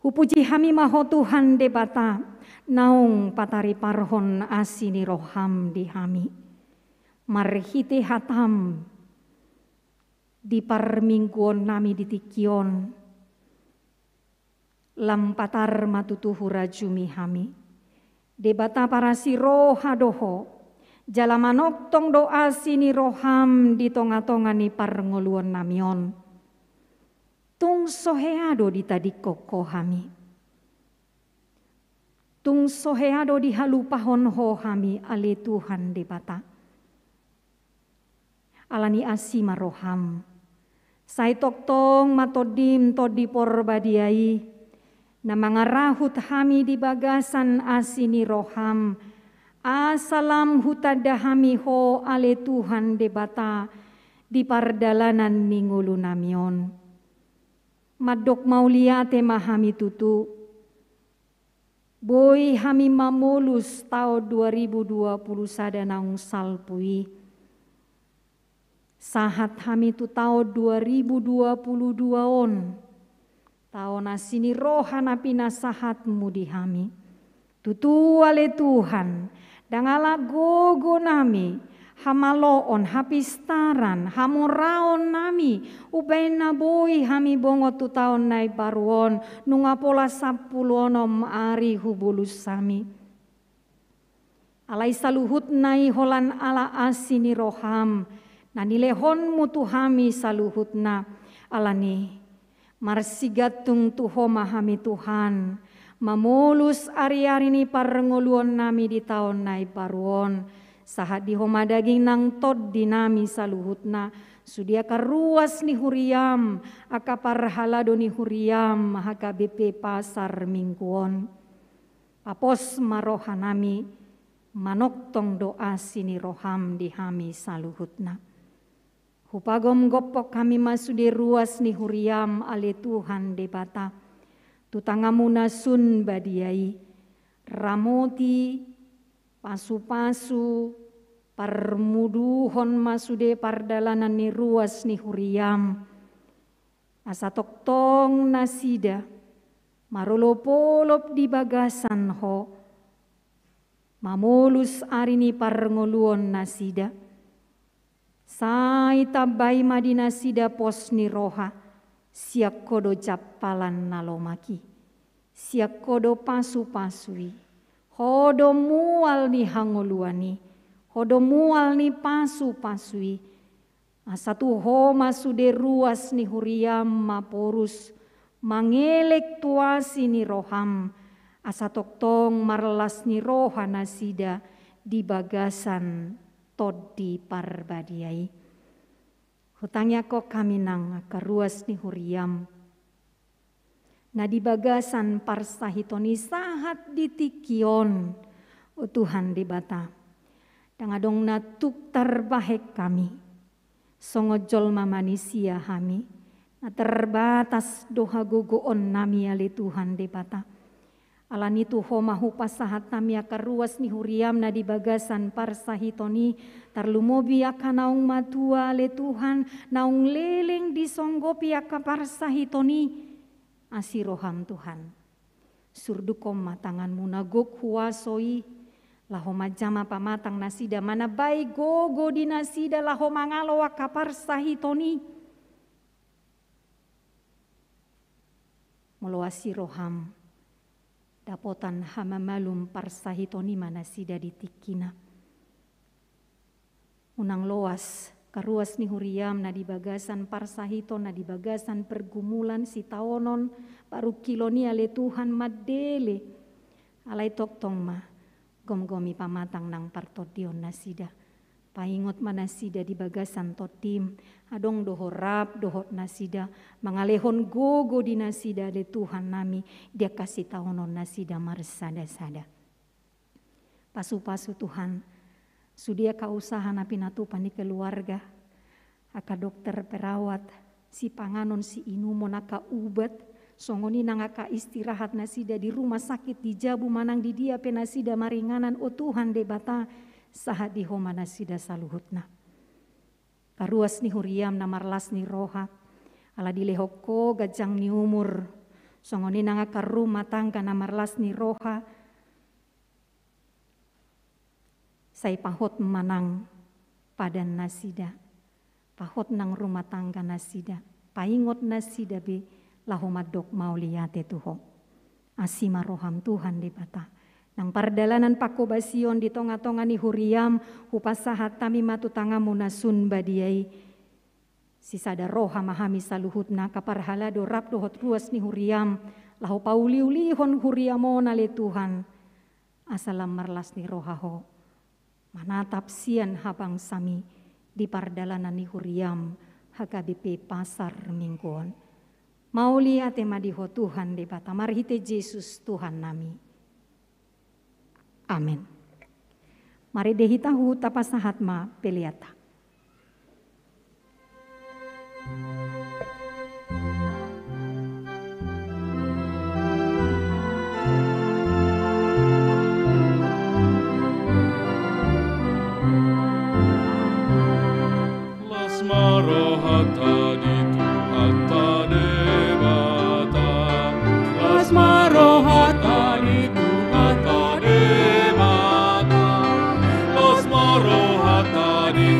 Hupuji hami ma Ho Tuhan Debata, naung patariparhon asi ni roham di hami. Marhite hatam di parmingguonnami di tingki on, lam patar ma tutu hurajumi hami. Debata parasi roha do Ho, jala manongtong do asi ni roham di tonga-tonga ni parngoluonnami on. Tung so hea do ditadingkon Ho hami. Tung so hea do dihalupahon Ho hami, ale Tuhan Debata. Alani asi ma roham. Sai tongtong ma tondim Tondi Porbadia i, na mangarahut hami di bagasan asi ni roham, asa lam hutanda hami Ho, ale Tuhan Debata, di pardalanan ni ngolunami on. Mandok mauliate ma hami tutu. Boi hami mamolus taon dua ribu dua puluh sada naung salpu i. Sahat hami tu taon dua ribu dua puluh dua on. Taon asi ni roha na pinasahatmu di hami. Tutu, ale Tuhan, ndang ala gogonami, hamaloon, hapistaran, hamoraonnami, umbahen na boi hami bongot tu taon na imbaru on, nunga pola sampulu onom ari hubolus hami. Alai saluhutna i holan ala asi ni roham, na nilehonmu tu hami saluhutna. Alani, marsigantung tu Ho ma hami Tuhan, mamolus ari-ari ni parngoluonnami di taon na imbaru on. Sahat di Ho ma daging nang tondinami saluhutna, sude angka ruas ni huriam, angka parhalado ni huriam, H K B P Pasar Minggu on. Papos ma rohanami, manongtong do asi ni roham di hami saluhutna. Hupagomgophon hami ma sude ruas ni huriam, ale Tuhan Debata, tu tanganmu na sun badia i. Ramoti, pasupasu, parmuduhon ma sude pardalanan ni ruas ni huriam. Asa tongtong nasida marolopolop di bagasan Ho, mamolus ari ni parngoluonnasida. Sai tambai ma di nasida pos ni roha, sian Ho do jampalan na lomak i, sian Ho do pasupasu i. Ho do mual ni hangoluan i, Ho do mual ni pasupasu i. Asa tu Ho ma sude ruas ni huriam maporus, mangelek tu asi ni roham, asa tongtong marlas ni roha nasida di bagasan Tondi Parbadia i. Hutangiangkon hami nang angka ruas ni huriam na di bagasan parsahiton i sahat di tingki on, o Tuhan Debata. Ndang adong na tuk tarbahen hami, songon jolma manisia hami, na terbatas do hagogoonnami, ale Tuhan Debata. Alani i tu Ho ma hupasahat hami angka ruas ni huriaM na di bagasan parsahiton i, tarlumobi angka naung matua ale Tuhan, naung leleng disonggopi angka parsahiton i. Asi rohaM Tuhan. Surdukhon ma tanganMu na gok huaso i, laho manjama pamatang nasida, manambai gogo di nasida laho mangalo angka parsahiton i. Molo asi rohaM, dapotan hamamalum parsahiton i ma nasida di tingkina. Unang loas angka ruas ni huriaM na di bagasan parsahiton, na di bagasan pergumulan, sitaonon, parungkilon i ale Tuhan mandele. Alai tongtong ma, gomgomi pamatang nang partondion nasida. Paingot ma nasida di bagasan TondiM, adong do Ho rap dohot nasida, mangalehon gogo di nasida ale Tuhan nami, di angka sitaonon nasida marsada-sada. Pasu-pasu Tuhan, sude angka usaha na pinatupa ni keluarga, angka dokter, perawat, sipanganon siinumon, angka ubat, songon i nang angka istirahat nasida di rumah sakit, di jabu manang di dia pe nasida maringanan, o Tuhan Debata, sahat di Ho ma nasida saluhutna. Angka ruas ni huriaM na marlas ni roha, ala dilehon Ho ganjang ni umur, songon i nang angka rumah tangga na marlas ni roha, sai pahot ma nang padan nasida, pahot nang rumah tangga nasida, paingot nasida be laho mandok mauliate tu Ho. Asi ma rohaM Tuhan Debata. Nang pardalanan panghobasion di tonga-tonga ni huriaM, hupasahat hami ma tu tanganMu na sun badia i. Sisada roha ma hami saluhutna, angka parhalado rap dohot ruas ni huriaM, laho pauli-ulihon huriaM on ale Tuhan. Asa lam marlas ni roha Ho manatap sian habangsami di pardalanan ni huriaM H K B P Pasar Minggu on. Mauliate ma di Ho Tuhan Debata, marhite Jesus Tuhan nami. Amen. Marende hita huhut, tapasahat ma peleanta. Las ma rohanta di Tuhanta Debata. Las ma rohanta di Tuhanta Debata. Las ma rohanta di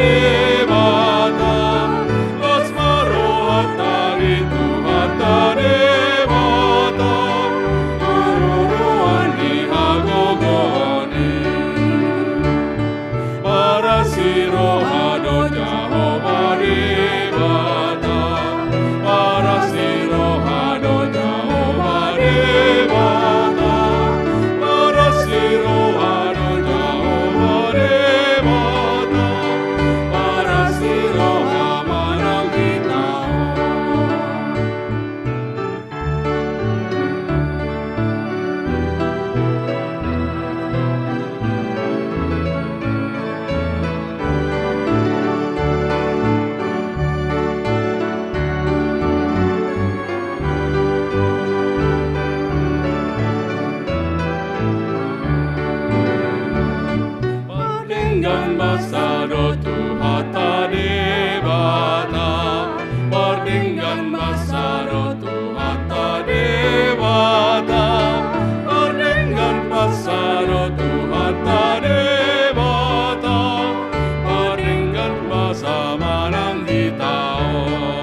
Debata, las ma rohanta di Tuhanta Debata, di roha ni hagogoon i. Paras ni roha do Jahowa Debata, paras ni roha do Jahowa Debata, paras ni roha do Jahowa Debata, paras ni roha manang hita on. Pardenggan basa do Tuhanta Debata, pardenggan basa do Tuhanta Debata, pardenggan basa do Tuhanta Debata, pardenggan basa manang hita on.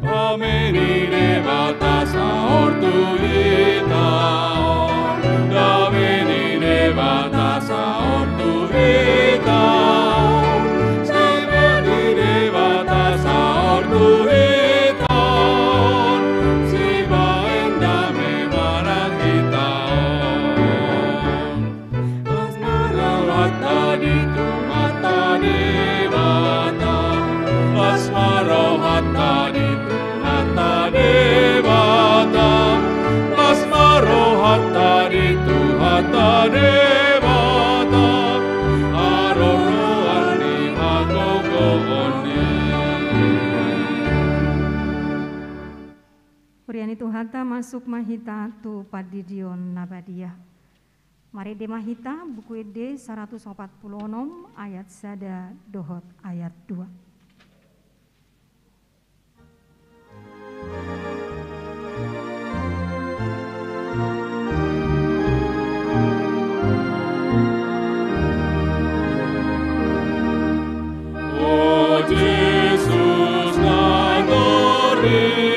Dame ni Debata saor tu hita on, dame ni Debata saor tu hita on, dame ni Debata saor tu hita on, sibaen dame manang hita on. Las ma rohanta di Tuhanta Debata, las ma rohanta di Tuhanta Debata, las ma rohanta di Tuhanta Debata, haroroan ni hagogoon i. Huria ni Tuhanta, masuk ma hita tu pandidion na badia. Marende ma hita Buku Ende saratus opat pulu onom ayat sada dohot ayat dua. O Jesus, na torri,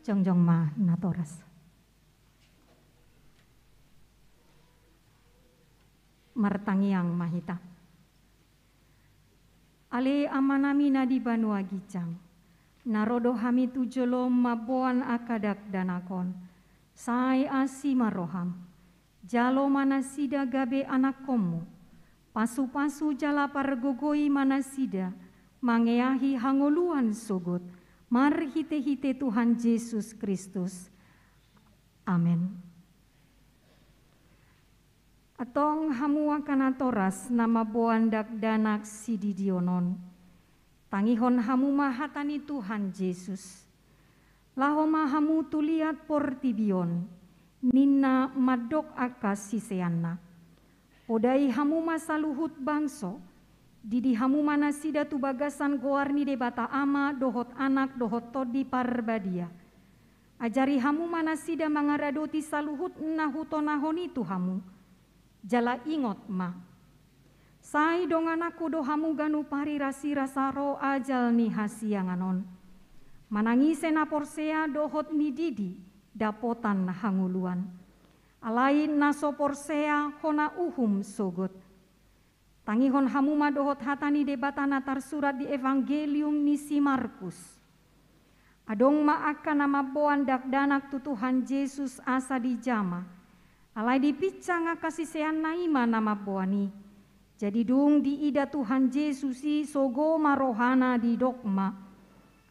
Jongjong ma natoras. Martangiang ma hita. Ale Amanami na di banua ginjang, na ro do hami tu jolom mamboan angka dakdanak on, sai asi ma roham. Jalo ma nasida gabe anakkonmu. Pasupasu jala pargogoi ma nasida mangeahi hangoluan sogot, marhitehite Tuhan Jesus Kristus. Amen. Antong hamu angka natoras na mamboan dakdanak sididion on, tangihon hamu ma hata ni Tuhan Jesus. Laho ma hamu tu liat portibi on, ninna mandok angka siseanna. Podai hamu ma saluhut bangso, didi hamu ma nasida tu bagasan goar ni Debata Ama dohot Anak dohot Tondi Parbadia. Ajari hamu ma nasida mangaradoti saluhut na hutonahon i tu hamu. Jala ingot ma, sai dongananku do hamu ganup ari rasirasa ro ajal ni hasiangan on. Manang ise na porsea dohot nididi dapotan hangoluan. Alai na so porsea hona uhum sogot. Tangihon hamu ma dohot hata ni Debata na tarsurat di Evangelium ni si Markus. Adong ma angka na mamboan dakdanak tu Tuhan Jesus asa dijama. Alai dipinsang angka siseanna i ma na mamboan i. Jadi dung diida Tuhan Jesus i, sogo ma rohana, didok ma: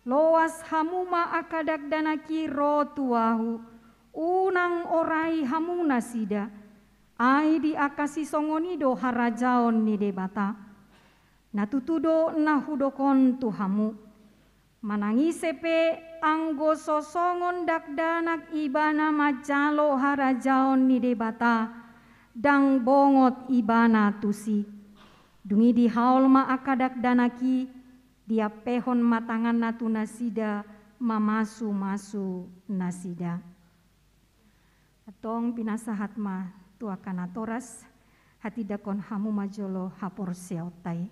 Loas hamu ma angka dakdanak i ro tu ahu, unang orai hamu nasida, ai di angka sisongon i do harajaon ni Debata. Na tutu do na hudok on tu hamu. Manang ise pe, anggo so songon dakdanak ibana manjalo harajaon ni Debata, ndang bongot ibana tusi. Dung i dihaol ma angka dakdanak i, diampehon ma tanganna tu nasida, mamasumasu nasida. Antong pinasahat ma tu angka natoras, hatindangkon hamu ma jolo haporseaonta i.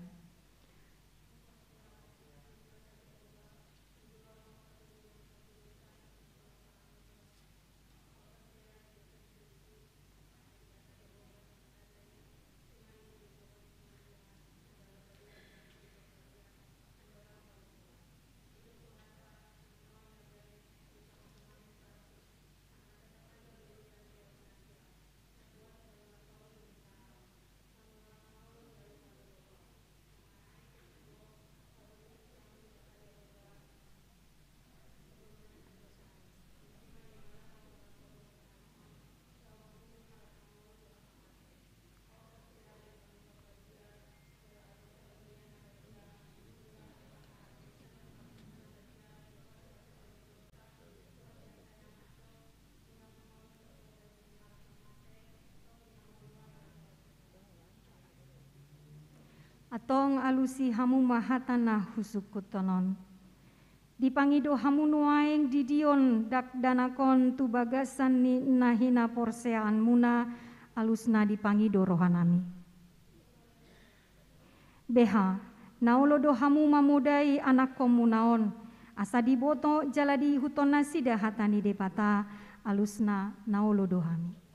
Antong alusi hamu ma hata na husungkunhon on. Dipangido hamu nuaeng didion dakdanak on tu bagasan ni na hinaporseaonmuna, alusna dipangido rohanami. Beha, na olo do hamu mamodai anakkonmuna on, asa diboto jala diihuthon nasida hata ni Debata, alusna na olo do hami.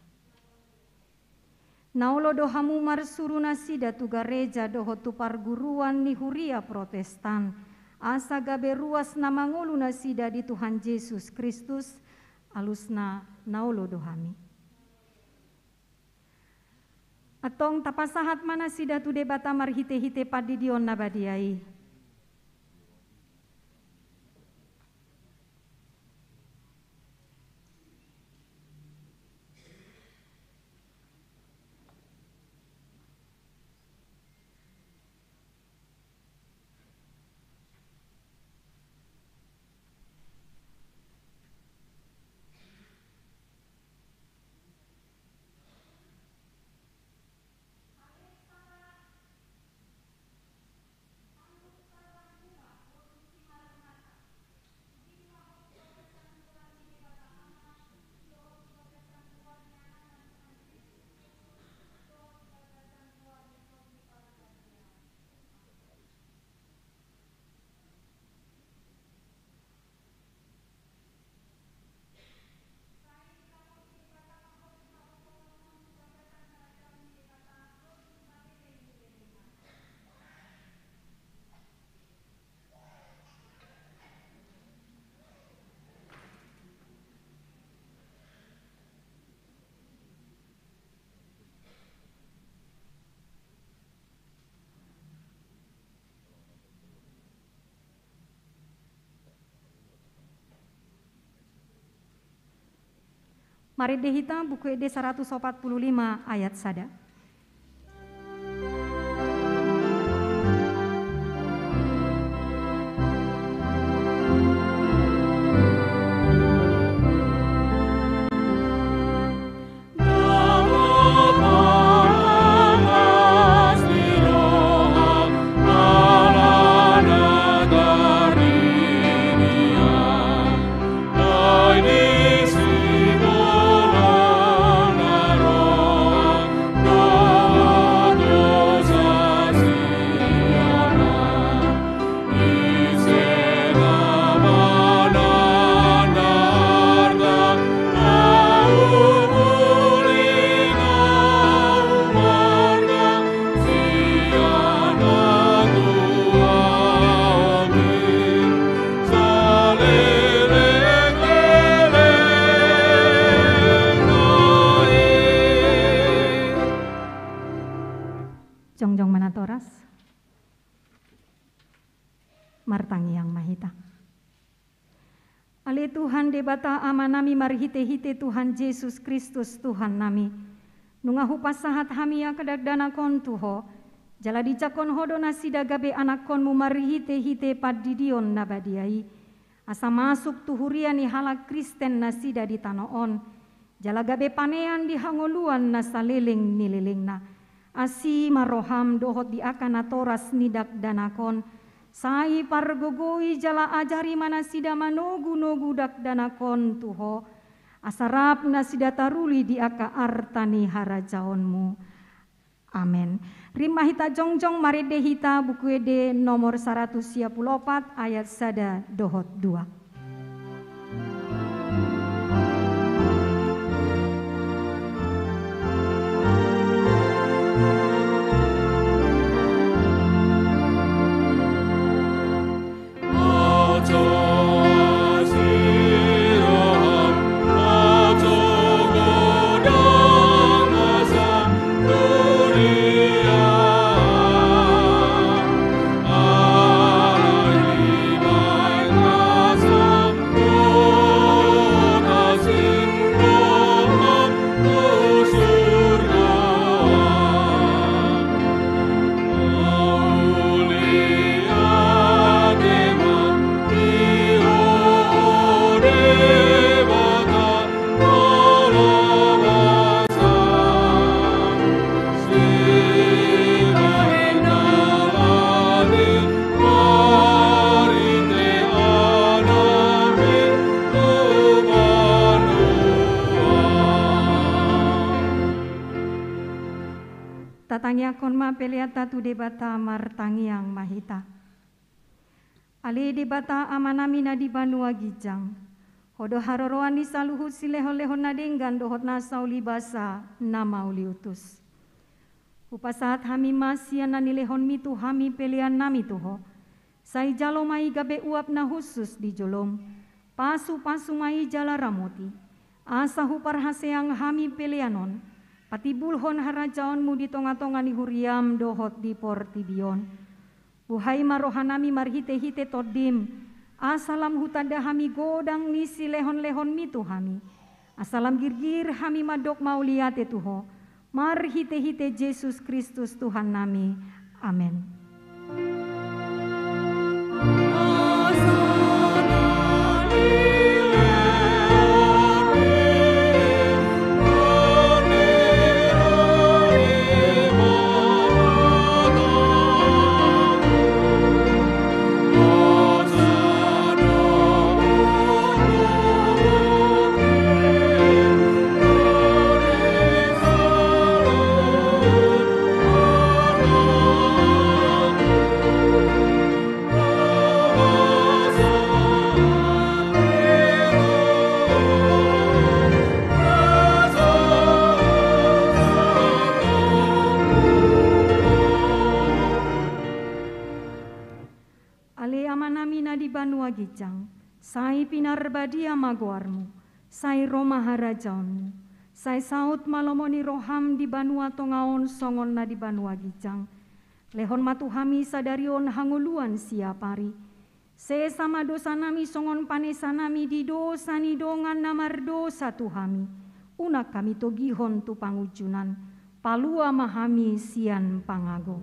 Na olo do hamu marsuru nasida tu gareja dohot tu parguruan ni huria Protestan, asa gabe ruas na mangolu nasida di Tuhan Jesus Kristus, alusna na olo do hami. Antong tapasahat ma nasida tu Debata marhitehite pandidion na badia i. Marende hita Buku Ende saratus opat pulu lima ayat sada. Toras. Martangiang ma hita. Ale Tuhan Debata Amanami, marhite-hite Tuhan Jesus Kristus Tuhannami, nunga hupasahat hami angka dakdanak on tu Ho, jala dijangkon Ho do nasida gabe anakkon-Mu marhite-hite pandidion na badia i, asa masuk tu huria ni halak Kristen nasida di tano on, jala gabe panean di hangoluan na saleleng ni lelengna. Asi ma roham dohot di angka natoras ni dakdanak on, sai pargogoi jala ajari ma nasida manogu-nogu dakdanak on tu Ho, asa rap nasida taruli di angka arta ni harajaon-Mu. Amen. Rap ma hita jongjong, marende hita Buku Ende nomor saratus sia pulu opat, ayat sada dohot dua. Tatangiangkon ma peleanta tu Debata, martangiang ma hita. Ale Debata Amanami na di banua ginjang, Ho do haroroan ni saluhut silehon-lehon na denggan dohot na saulibasa na mauliutus. Hupasahat hami ma sian na nilehon-Mi tu hami peleannami tu Ho. Sai jalo ma i gabe uap na hushus di jolom. Pasu-pasu ma i jala ramoti, asa huparhaseang hami pelean on patimbulhon harajaon-Mu di tonga-tonga ni huriam dohot di portibi on. Buhai ma rohanami marhite-hite Tondim, asa lam hutanda hami godang ni silehon-lehon-Mi tu hami, asa lam girgir hami mandok mauliate tu Ho, marhite-hite Jesus Kristus Tuhannami. Amen. Ale Amanami na di banua ginjang, sai pinarbadia ma goar-Mu, sai ro ma harajaon-Mu, sai saut ma lomo ni roham di banua tonga on songon na di banua ginjang. Lehon ma tu hami sadari on hangoluan siapari. Sesa ma dosanami songon panesanami di dosa ni dongan na mardosa tu hami. Unang hami togihon tu pangunjunan. Palua ma hami sian pangago.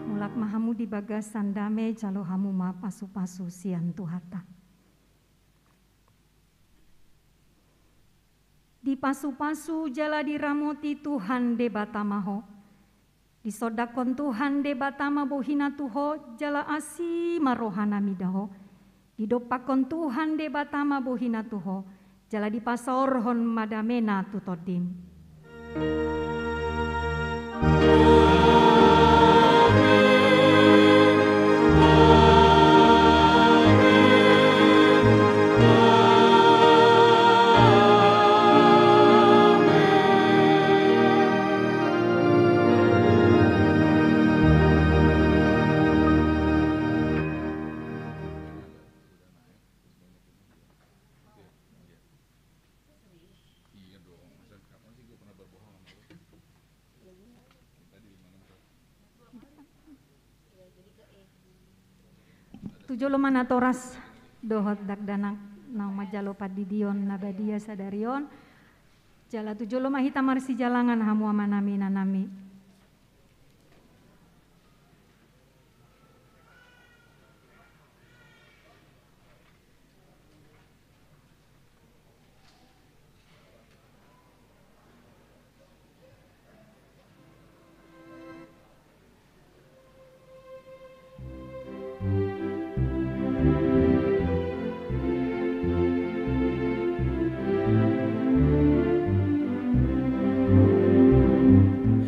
Mulak ma hamu di bagasan dame, jalo hamu ma pasu-pasu sian Tuhanta. Dipasu-pasu jala diramoti Tuhan Debata ma ho. Disondangkon Tuhan Debata ma bohina tu ho, jala asi ma rohana mida ho. Didompakkon Tuhan Debata ma bohina tu ho, jala dipasaorhon ma damena tu tondim. Tu jolo ma natoras dohot dakdanak naung manjalo pandidion na badia sadari on. Jala tu jolo ma hita marsijalangan hamu amanami inanami.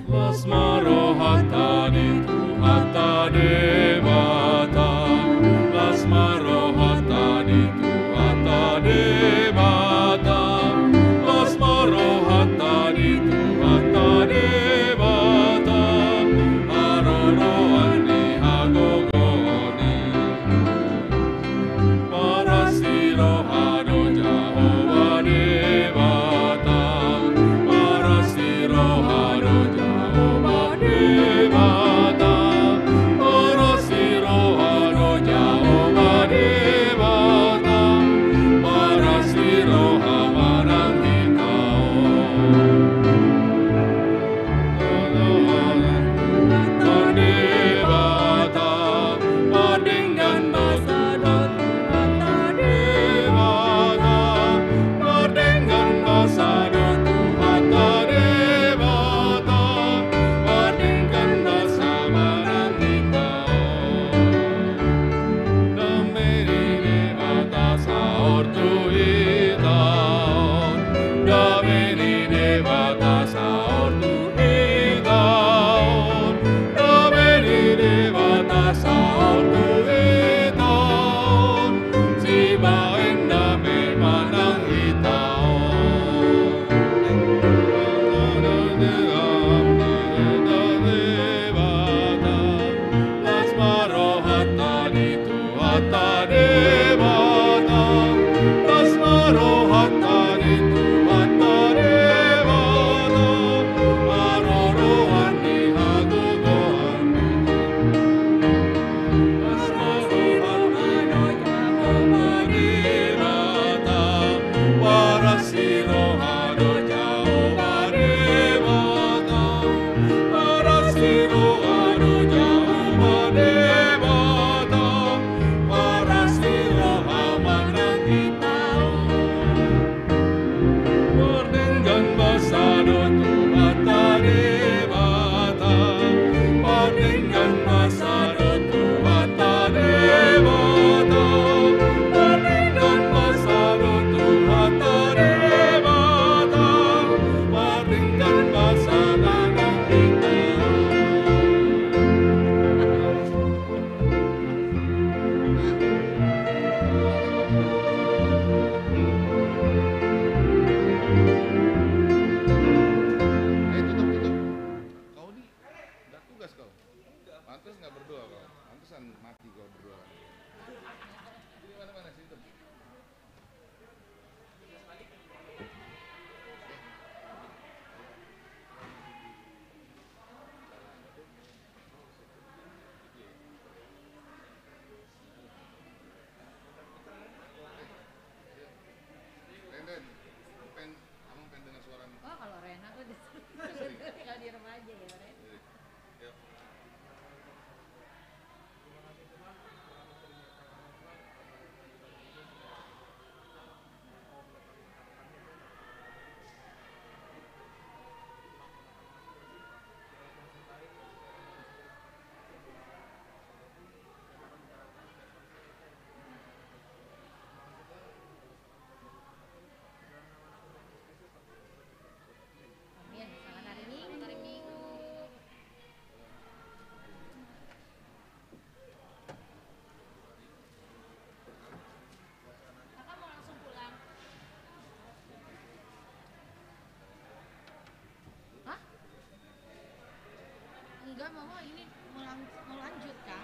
Las ma rohanta di Tuhanta Debata, las ma rohanta di Tuhanta Debata, las ma rohanta di Tuhanta Debata, haroroan ni hagogoon i. Paras ni roha do Jahowa Debata, paras ni roha do Jahowa Debata, paras ni roha do Jahowa Debata, paras ni roha manang hita on. Debata, pardenggan basa do Tuhanta Debata, pardenggan basa do Tuhanta Debata, pardenggan basa manang hita on. Dame ni Debata saor tu hita on. Dame ni Debata saor tu hita on. Dame ni Debata saor tu hita on. Sibaen dame manang hita on. Las ma rohanta di Tuhanta Debata, las ma rohanta di Tuhanta Debata, haroroan ni hagogoon. Las ma rohanta di Jahowa Debata, paras ni roha do Jahowa Debata, paras ni roha do Jahowa Debata, paras ni roha manang hita on. Pardenggan basa do Tuhanta Debata, pardenggan basa do Tuhanta Debata, pardenggan basa do Tuhanta Debata, pardenggan basa manang hita on. Eh, tutup, tutup. Kau ini nggak tugas kau. Pantes nggak berdoa kau. Pantesan mati kau berdoa. Ini mana-mana sini tuh. Ren, Ren, pen, abang pengen dengar suaramu. Wah, kalau Rena tuh di, tinggal di rumah aja ya, Ren. Iya. Yuk. Enggak, Mama, ini mau lang-, mau lanjut, Kak.